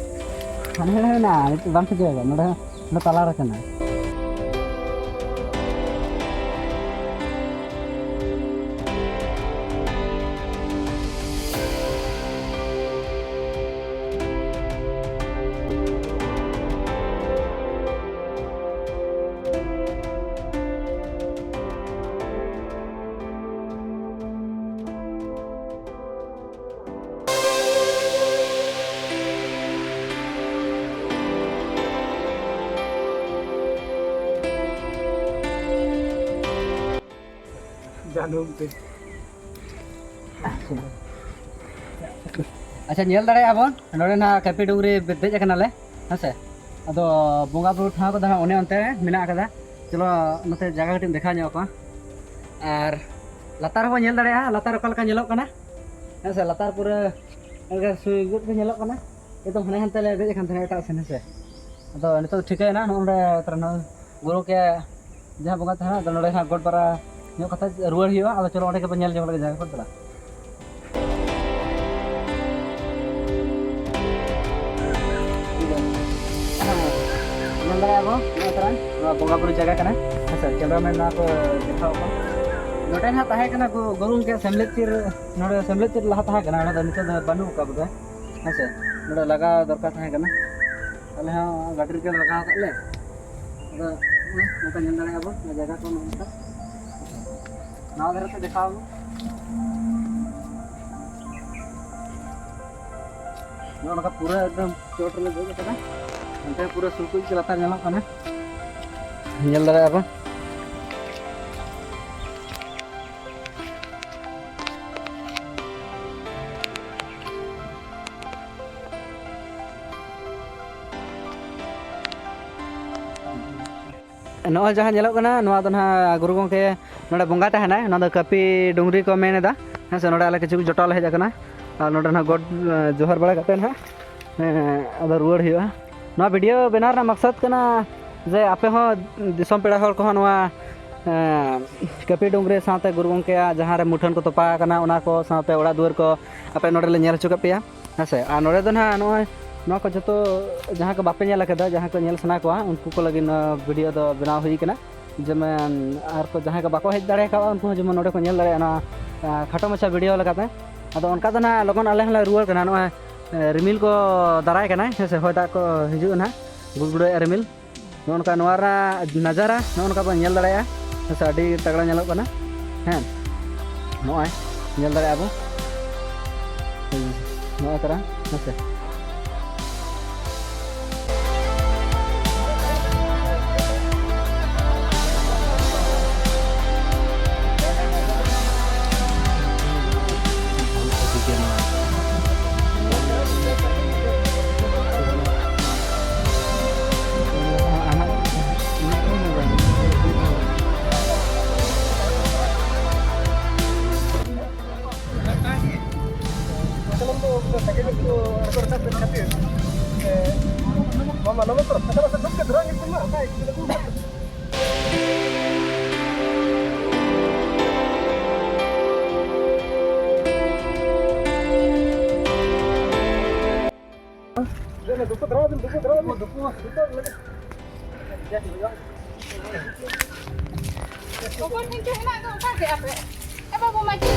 ᱦᱟᱱᱮ ᱦᱟᱱᱮ ᱢᱮᱱᱟᱜᱼᱟ, ᱱᱤᱛᱚᱜ ᱵᱟᱝ ᱴᱷᱤᱠᱟᱹ ᱟᱠᱟᱱᱟ᱾ ᱱᱚᱰᱮ, ᱱᱚᱰᱮ ᱛᱟᱞᱟ ᱨᱮ ᱠᱟᱱᱟ᱾ ᱡᱟᱹᱱᱩᱢ ᱛᱮ᱾ ᱟᱪᱪᱷᱟ, ᱧᱮᱞ ᱫᱟᱲᱮᱭᱟᱜᱼᱟ ᱵᱚᱱ, ᱱᱚᱰᱮ ᱱᱟᱜ ᱠᱟᱹᱯᱤ ᱰᱩᱝᱨᱤ ᱫᱮᱡ ᱟᱠᱟᱱᱟᱞᱮ, ᱦᱮᱸ ᱥᱮ᱾ ᱟᱫᱚ ᱵᱚᱸᱜᱟ ᱵᱩᱨᱩ ᱴᱷᱟᱶ ᱠᱚᱫᱚ ᱦᱟᱸᱜ ᱚᱱᱮ ᱚᱱᱛᱮ ᱨᱮ ᱢᱮᱱᱟᱜ ᱟᱠᱟᱫᱟ᱾ ᱪᱚᱞᱚ, ᱱᱚᱛᱮ ᱡᱟᱭᱜᱟ ᱠᱟᱹᱴᱤᱡ ᱮᱢ ᱫᱮᱠᱷᱟᱣ ᱧᱚᱜ ᱟᱠᱚᱣᱟ᱾ ᱟᱨ ᱞᱟᱛᱟᱨ ᱦᱚᱸᱵᱚᱱ ᱧᱮᱞ ᱫᱟᱲᱮᱭᱟᱜᱼᱟ, ᱞᱟᱛᱟᱨ ᱚᱠᱟ ᱞᱮᱠᱟ ᱧᱮᱞᱚᱜ ᱠᱟᱱᱟ, ᱦᱮᱸ ᱥᱮ᱾ ᱞᱟᱛᱟᱨ ᱯᱩᱨᱟᱹ ᱮᱠᱫᱚᱢ ᱥᱩᱭ ᱜᱩᱫ ᱜᱮ ᱧᱮᱞᱚᱜ ᱠᱟᱱᱟ, ᱮᱠᱫᱚᱢ ᱦᱟᱱᱮ ᱦᱟᱱᱛᱮ ᱞᱮ ᱫᱮᱡ ᱟᱠᱟᱱ ᱛᱟᱦᱮᱱᱟ ᱮᱴᱟᱜ ᱥᱮᱱ, ᱦᱮᱸ ᱥᱮ᱾ ᱟᱫᱚ ᱱᱤᱛᱚᱜ ᱫᱚ ᱴᱷᱤᱠᱟᱹᱭᱮᱱᱟ, ᱱᱚᱜᱼᱚ ᱱᱚᱰᱮ ᱛᱟᱨᱟ ᱱᱚᱜᱼᱚᱭ ᱜᱩᱨᱩ ᱜᱚᱢᱠᱮ ᱡᱟᱦᱟᱸ ᱵᱚᱸᱜᱟ ᱛᱟᱦᱮᱱᱟ, ᱟᱫᱚ ᱱᱚᱰᱮ ᱦᱟᱸᱜ ᱜᱚᱴ ᱯᱟᱨᱟ ᱧᱚᱜ ᱠᱟᱛᱮ ᱨᱩᱣᱟᱹᱲ ᱦᱩᱭᱩᱜᱼᱟ᱾ ᱟᱫᱚ ᱪᱚᱞᱚ, ᱚᱸᱰᱮ ᱜᱮᱵᱚᱱ ᱧᱮᱞ ᱡᱚᱝ ᱞᱮᱜᱮ ᱡᱟᱭᱜᱟ ᱠᱚ ᱫᱮᱞᱟ᱾ ᱧᱮᱞ ᱫᱟᱲᱮᱭᱟᱜᱼᱟ ᱵᱚᱱ, ᱱᱚᱜᱼᱚᱭ ᱛᱟᱨᱟ ᱱᱚᱣᱟ ᱵᱚᱸᱜᱟ ᱵᱩᱨᱩ ᱡᱟᱭᱜᱟ ᱠᱟᱱᱟ, ᱦᱮᱸ ᱥᱮ᱾ Cameraman ᱱᱚᱣᱟ ᱠᱚ ᱫᱮᱠᱷᱟᱣ ᱠᱚ᱾ ᱱᱚᱰᱮ ᱦᱟᱸᱜ ᱛᱟᱦᱮᱸ ᱠᱟᱱᱟ ᱜᱩ-, ᱜᱩᱨᱩ ᱜᱚᱢᱠᱮ ᱥᱮᱢᱞᱮᱫ ᱪᱤᱨ, ᱱᱚᱰᱮ ᱥᱮᱢᱞᱮᱫ ᱪᱤᱨ ᱞᱟᱦᱟ ᱛᱟᱦᱮᱸ ᱠᱟᱱᱟ, ᱚᱱᱟ ᱫᱚ ᱱᱤᱛᱚᱜ ᱫᱚ ᱵᱟᱹᱱᱩᱜ ᱟᱠᱟᱫ ᱵᱚᱞᱮ, ᱦᱮᱸ ᱥᱮ᱾ ᱱᱚᱰᱮ ᱞᱟᱜᱟᱣ ᱫᱚᱨᱠᱟᱨ ᱛᱟᱦᱮᱸ ᱠᱟᱱᱟ, ᱟᱞᱮ ᱦᱚᱸ ᱜᱟᱹᱰᱤ ᱨᱮᱜᱮ ᱞᱟᱜᱟᱣ ᱟᱠᱟᱫ ᱞᱮ᱾ ᱟᱫᱚ ᱱᱚᱜᱼᱚᱭ ᱱᱚᱝᱠᱟ ᱧᱮᱞ ᱫᱟᱲᱮᱭᱟᱜᱼᱟ ᱵᱚᱱ, ᱱᱚᱣᱟ ᱡᱟᱭᱜᱟ ᱠᱚ ᱱᱚᱜᱼᱚ ᱱᱚᱝᱠᱟ᱾ ᱱᱟᱣᱟ ᱫᱷᱟᱨᱮ ᱛᱮ ᱫᱮᱠᱷᱟᱣ ᱟᱵᱚᱱ᱾ ᱱᱚᱜᱼᱚ ᱱᱚᱝᱠᱟ ᱯᱩᱨᱟᱹ ᱮᱠᱫᱚᱢ ᱪᱚᱴ ᱨᱮᱞᱮ ᱫᱮᱡ ᱟᱠᱟᱱᱟ᱾ ᱚᱱᱛᱮ ᱯᱩᱨᱟᱹ ᱥᱩᱨ ᱠᱷᱚᱱ ᱜᱮ ᱞᱟᱛᱟᱨ ᱧᱮᱞᱚᱜ ᱠᱟᱱᱟ, ᱧᱮᱞ ᱫᱟᱲᱮᱭᱟᱜᱼᱟ ᱵᱚᱱ᱾ ᱱᱚᱜᱼᱚᱭ ᱡᱟᱦᱟᱸ ᱧᱮᱞᱚᱜ ᱠᱟᱱᱟ, ᱱᱚᱣᱟ ᱫᱚ ᱱᱟᱦᱟᱜ ᱜᱩᱨᱩ ᱜᱚᱢᱠᱮ ᱱᱚᱰᱮ ᱵᱚᱸᱜᱟ ᱛᱟᱦᱮᱱᱟᱭ᱾ ᱱᱚᱣᱟ ᱫᱚ ᱠᱟᱹᱯᱤ ᱰᱩᱝᱨᱤ ᱠᱚ ᱢᱮᱱ ᱮᱫᱟ, ᱦᱮᱸ ᱥᱮ᱾ ᱱᱚᱰᱮ ᱟᱞᱮ ᱠᱤᱪᱷᱩ ᱡᱚᱴᱟᱣ ᱞᱮ ᱦᱮᱡ ᱟᱠᱟᱱᱟ, ᱟᱨ ᱱᱚᱰᱮ ᱱᱟᱦᱟᱜ ᱜᱚᱰ ᱡᱚᱦᱟᱨ ᱵᱟᱲᱟ ᱠᱟᱛᱮ ᱱᱟᱦᱟᱜ, ᱦᱮᱸ, ᱟᱫᱚ ᱨᱩᱣᱟᱹᱲ ᱦᱩᱭᱩᱜᱼᱟ᱾ ᱱᱚᱣᱟ ᱵᱷᱤᱰᱤᱭᱳ ᱵᱮᱱᱟᱣ ᱨᱮᱱᱟᱜ ᱢᱟᱠᱥᱟᱫ ᱠᱟᱱᱟ ᱡᱮ ᱟᱯᱮ ᱦᱚᱸ ᱫᱤᱥᱚᱢ ᱯᱮᱲᱟ ᱦᱚᱲ ᱠᱚᱦᱚᱸ ᱱᱚᱣᱟ, ᱦᱮᱸ, ᱠᱟᱹᱯᱤ ᱰᱩᱝᱨᱤ ᱥᱟᱶᱛᱮ ᱜᱩᱨᱩ ᱜᱚᱢᱠᱮᱭᱟᱜ ᱡᱟᱦᱟᱸ ᱨᱮ ᱢᱩᱴᱷᱟᱹᱱ ᱠᱚ ᱛᱚᱯᱟ ᱟᱠᱟᱱᱟ, ᱚᱱᱟ ᱠᱚ ᱥᱟᱶᱛᱮ ᱚᱲᱟᱜ ᱫᱩᱣᱟᱹᱨ ᱠᱚ ᱟᱯᱮ ᱱᱚᱰᱮ ᱞᱮ ᱧᱮᱞ ᱦᱚᱪᱚ ᱠᱮᱫ ᱯᱮᱭᱟ᱾ ᱦᱮᱸ ᱥᱮ᱾ ᱟᱨ ᱱᱚᱰᱮ ᱫᱚ ᱱᱟᱦᱟᱜ ᱱᱚᱜᱼᱚᱭ ᱱᱚᱣᱟ ᱠᱚ ᱡᱚᱛᱚ, ᱡᱟᱦᱟᱸ ᱠᱚ ᱵᱟᱯᱮ ᱧᱮᱞ ᱟᱠᱟᱫᱟ, ᱡᱟᱦᱟᱸ ᱠᱚ ᱧᱮᱞ ᱥᱟᱱᱟ ᱠᱚᱣᱟ, ᱩᱱᱠᱩ ᱠᱚ ᱞᱟᱹᱜᱤᱫ ᱱᱚᱣᱟ ᱵᱷᱤᱰᱤᱭᱳ ᱫᱚ ᱵᱮᱱᱟᱣ ᱦᱩᱭ ᱠᱟᱱᱟ᱾ ᱡᱮᱢᱚᱱ ᱟᱨ ᱠᱚ ᱡᱟᱦᱟᱸᱭ ᱠᱚ ᱵᱟᱠᱚ ᱦᱮᱡ ᱫᱟᱲᱮ ᱠᱟᱣᱟ, ᱩᱱᱠᱩ ᱦᱚᱸ ᱡᱮᱢᱚᱱ ᱱᱚᱰᱮ ᱠᱚ ᱧᱮᱞ ᱫᱟᱲᱮᱭᱟᱜᱼᱟ ᱱᱚᱣᱟ, ᱟᱸ, ᱠᱷᱟᱴᱚ ᱢᱟᱪᱷᱟ ᱵᱷᱤᱰᱤᱭᱳ ᱞᱮᱠᱟᱛᱮ᱾ ᱟᱫᱚ ᱚᱱᱠᱟ ᱫᱚ ᱱᱟᱦᱟᱜ ᱞᱚᱜᱚᱱ ᱟᱞᱮ ᱦᱚᱸᱞᱮ ᱨᱩᱣᱟᱹᱲ ᱠᱟᱱᱟ᱾ ᱱᱚᱜᱼᱚᱭ, ᱮ, ᱨᱤᱢᱤᱞ ᱠᱚ ᱫᱟᱨᱟᱭ ᱠᱟᱱᱟᱭ, ᱦᱮᱸ ᱥᱮ, ᱦᱚᱭ ᱫᱟᱜ ᱠᱚ ᱦᱤᱡᱩᱜᱼᱟ ᱱᱟᱦᱟᱜ, ᱜᱩᱲᱜᱩᱲᱟᱹᱭᱮᱫᱼᱟ ᱨᱤᱢᱤᱞ᱾ ᱱᱚᱜᱼᱚ ᱱᱚᱝᱠᱟ ᱱᱚᱣᱟ ᱨᱮᱱᱟᱜ ᱱᱟᱡᱟᱨᱟ ᱱᱚᱜᱼᱚ ᱱᱚᱝᱠᱟ ᱵᱚᱱ ᱧᱮᱞ ᱫᱟᱲᱮᱭᱟᱜᱼᱟ᱾ ᱦᱮᱸ ᱥᱮ, ᱟᱹᱰᱤ ᱛᱟᱜᱲᱟ ᱧᱮᱞᱚᱜ ᱠᱟᱱᱟ᱾ ᱦᱮᱸ, ᱱᱚᱜᱼᱚᱭ ᱧᱮᱞ ᱫᱟᱲᱮᱭᱟᱜᱼᱟ ᱵᱚᱱ᱾ ᱦᱮᱸ, ᱱᱚᱜᱼᱚᱭ ᱛᱟᱨᱟ, ᱦᱮᱸ ᱥᱮ᱾ ᱚᱠᱚᱭ ᱴᱷᱮᱱ ᱪᱚ ᱦᱮᱱᱟᱜ ᱫᱚ ᱚᱠᱟ ᱠᱮᱜᱼᱟ ᱯᱮ? ᱮ ᱵᱟᱹᱵᱩ ᱢᱟᱹᱡᱷᱤ᱾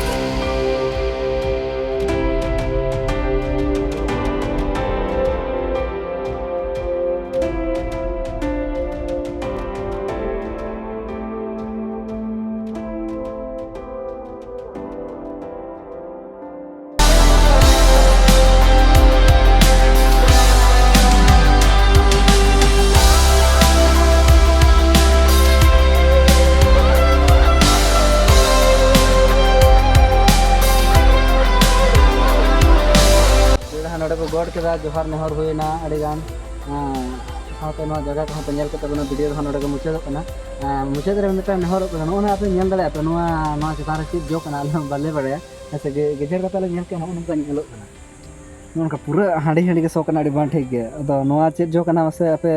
ᱠᱮᱫᱟ, ᱡᱚᱦᱟᱨ ᱱᱮᱦᱚᱨ ᱦᱩᱭᱱᱟ ᱟᱹᱰᱤ ᱜᱟᱱ᱾ ᱦᱮᱸ, ᱥᱟᱶᱛᱮ ᱱᱚᱣᱟ ᱡᱟᱭᱜᱟ ᱠᱚᱦᱚᱸ ᱯᱮ ᱧᱮᱞ ᱠᱮᱫ ᱛᱟᱵᱚᱱᱟ, ᱵᱷᱤᱰᱤᱭᱳ ᱫᱚ ᱦᱟᱸᱜ ᱱᱚᱰᱮ ᱜᱮ ᱢᱩᱪᱟᱹᱫᱚᱜ ᱠᱟᱱᱟ᱾ ᱦᱮᱸ, ᱢᱩᱪᱟᱹᱫ ᱨᱮ ᱢᱤᱫᱴᱟᱝ ᱱᱮᱦᱚᱨᱚᱜ ᱠᱟᱱᱟ, ᱱᱚᱜᱼᱚ ᱱᱚᱣᱟ ᱯᱮ ᱧᱮᱞ ᱫᱟᱲᱮᱭᱟᱜᱼᱟ ᱯᱮ, ᱱᱚᱣᱟ, ᱱᱚᱣᱟ ᱪᱮᱛᱟᱱ ᱨᱮ ᱪᱮᱫ ᱡᱚ ᱠᱟᱱᱟ, ᱟᱞᱮ ᱦᱚᱸ ᱵᱟᱞᱮ ᱵᱟᱲᱟᱭᱟ᱾ ᱦᱮᱸ ᱥᱮ, ᱜᱮ-, ᱜᱮᱡᱮᱨ ᱠᱟᱛᱮ ᱞᱮ ᱧᱮᱞ ᱠᱮᱫᱟ, ᱱᱚᱜᱼᱚ ᱱᱚᱝᱠᱟ ᱧᱮᱞᱚᱜ ᱠᱟᱱᱟ᱾ ᱱᱚᱜᱼᱚ ᱱᱚᱝᱠᱟ ᱯᱩᱨᱟᱹ ᱦᱟᱺᱰᱤ ᱦᱟᱺᱰᱤ ᱜᱮ ᱥᱚ ᱠᱟᱱᱟ, ᱟᱹᱰᱤ ᱵᱟᱝ ᱴᱷᱤᱠ ᱜᱮ᱾ ᱟᱫᱚ ᱱᱚᱣᱟ ᱪᱮᱫ ᱡᱚ ᱠᱟᱱᱟ, ᱢᱟᱥᱮ ᱟᱯᱮ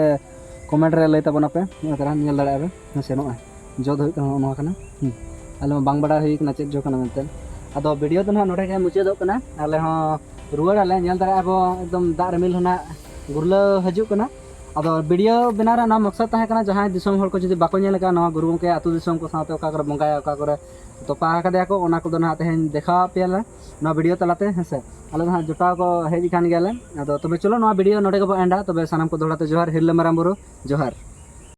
ᱠᱚᱢᱮᱱᱴ ᱨᱮ ᱞᱟᱹᱭ ᱛᱟᱵᱚᱱᱟᱯᱮ᱾ ᱱᱚᱜᱼᱚᱭ ᱛᱟᱨᱟ ᱧᱮᱞ ᱫᱟᱲᱮᱭᱟᱜᱼᱟ ᱯᱮ, ᱦᱮᱸ ᱥᱮ, ᱱᱚᱜᱼᱚᱭ ᱡᱚ ᱫᱚ ᱦᱩᱭᱩᱜ ᱠᱟᱱᱟ ᱱᱚᱜᱼᱚ ᱱᱚᱣᱟ ᱠᱟᱱᱟ᱾ ᱦᱩᱸ, ᱟᱞᱮ ᱢᱟ ᱵᱟᱝ ᱵᱟᱲᱟᱭ ᱦᱩᱭ ᱠᱟᱱᱟ ᱪᱮᱫ ᱡᱚ ᱠᱟᱱᱟ ᱢᱮᱱᱛᱮ᱾ ᱟᱫᱚ ᱵᱷᱤᱰᱤᱭᱳ ᱫᱚ ᱱᱟᱦᱟᱜ ᱱᱚᱰᱮ ᱜᱮ ᱢᱩᱪᱟᱹᱫᱚᱜ ᱠᱟᱱᱟ᱾ ᱟᱞᱮ ᱦᱚᱸ ᱨᱩᱣᱟᱹᱲ ᱟᱞᱮ, ᱧᱮᱞ ᱫᱟᱲᱮᱭᱟᱜᱼᱟ ᱵᱚ, ᱮᱠᱫᱚᱢ ᱫᱟᱜ ᱨᱤᱢᱤᱞ ᱦᱚᱸ ᱱᱟᱦᱟᱜ ᱜᱩᱨᱞᱟᱹᱣ ᱦᱤᱡᱩᱜ ᱠᱟᱱᱟ᱾ ᱟᱫᱚ ᱵᱷᱤᱰᱤᱭᱳ ᱵᱮᱱᱟᱣ ᱨᱮᱱᱟᱜ ᱱᱚᱣᱟ ᱢᱚᱠᱥᱚᱫ ᱛᱟᱦᱮᱸ ᱠᱟᱱᱟ, ᱡᱟᱦᱟᱸᱭ ᱫᱤᱥᱚᱢ ᱦᱚᱲ ᱠᱚ ᱡᱩᱫᱤ ᱵᱟᱠᱚ ᱧᱮᱞ ᱟᱠᱟᱫᱼᱟ ᱱᱚᱣᱟ ᱜᱩᱨᱩ ᱜᱚᱢᱠᱮ ᱟᱹᱛᱩ ᱫᱤᱥᱚᱢ ᱠᱚ ᱥᱟᱶᱛᱮ ᱚᱠᱟ ᱠᱚᱨᱮ ᱵᱚᱸᱜᱟᱭᱟ, ᱚᱠᱟ ᱠᱚᱨᱮ ᱛᱚᱯᱟ ᱟᱠᱟᱫᱮᱭᱟ ᱠᱚ, ᱚᱱᱟ ᱠᱚᱫᱚ ᱱᱟᱦᱟᱜ ᱛᱮᱦᱮᱧ ᱫᱮᱠᱷᱟᱣ ᱟᱯᱮᱭᱟᱞᱮ ᱱᱚᱣᱟ ᱵᱷᱤᱰᱤᱭᱳ ᱛᱟᱞᱟᱛᱮ, ᱦᱮᱸ ᱥᱮ᱾ ᱟᱞᱮ ᱫᱚ ᱦᱟᱸᱜ ᱡᱚᱴᱟᱣ ᱠᱚ ᱦᱮᱡ ᱟᱠᱟᱱ ᱜᱮᱭᱟᱞᱮ᱾ ᱟᱫᱚ ᱛᱚᱵᱮ ᱪᱚᱞᱚ, ᱱᱚᱣᱟ ᱵᱷᱤᱰᱤᱭᱳ ᱱᱚᱰᱮ ᱜᱮᱵᱚ ᱮᱱᱰᱟ᱾ ᱛᱚᱵᱮ ᱥᱟᱱᱟᱢ ᱠᱚ ᱫᱚᱦᱲᱟ ᱛᱮ ᱡᱚᱦᱟᱨ, ᱦᱤᱨᱞᱟᱹ ᱢᱟᱨᱟᱝ ᱵᱩᱨᱩ ᱡᱚᱦᱟᱨ᱾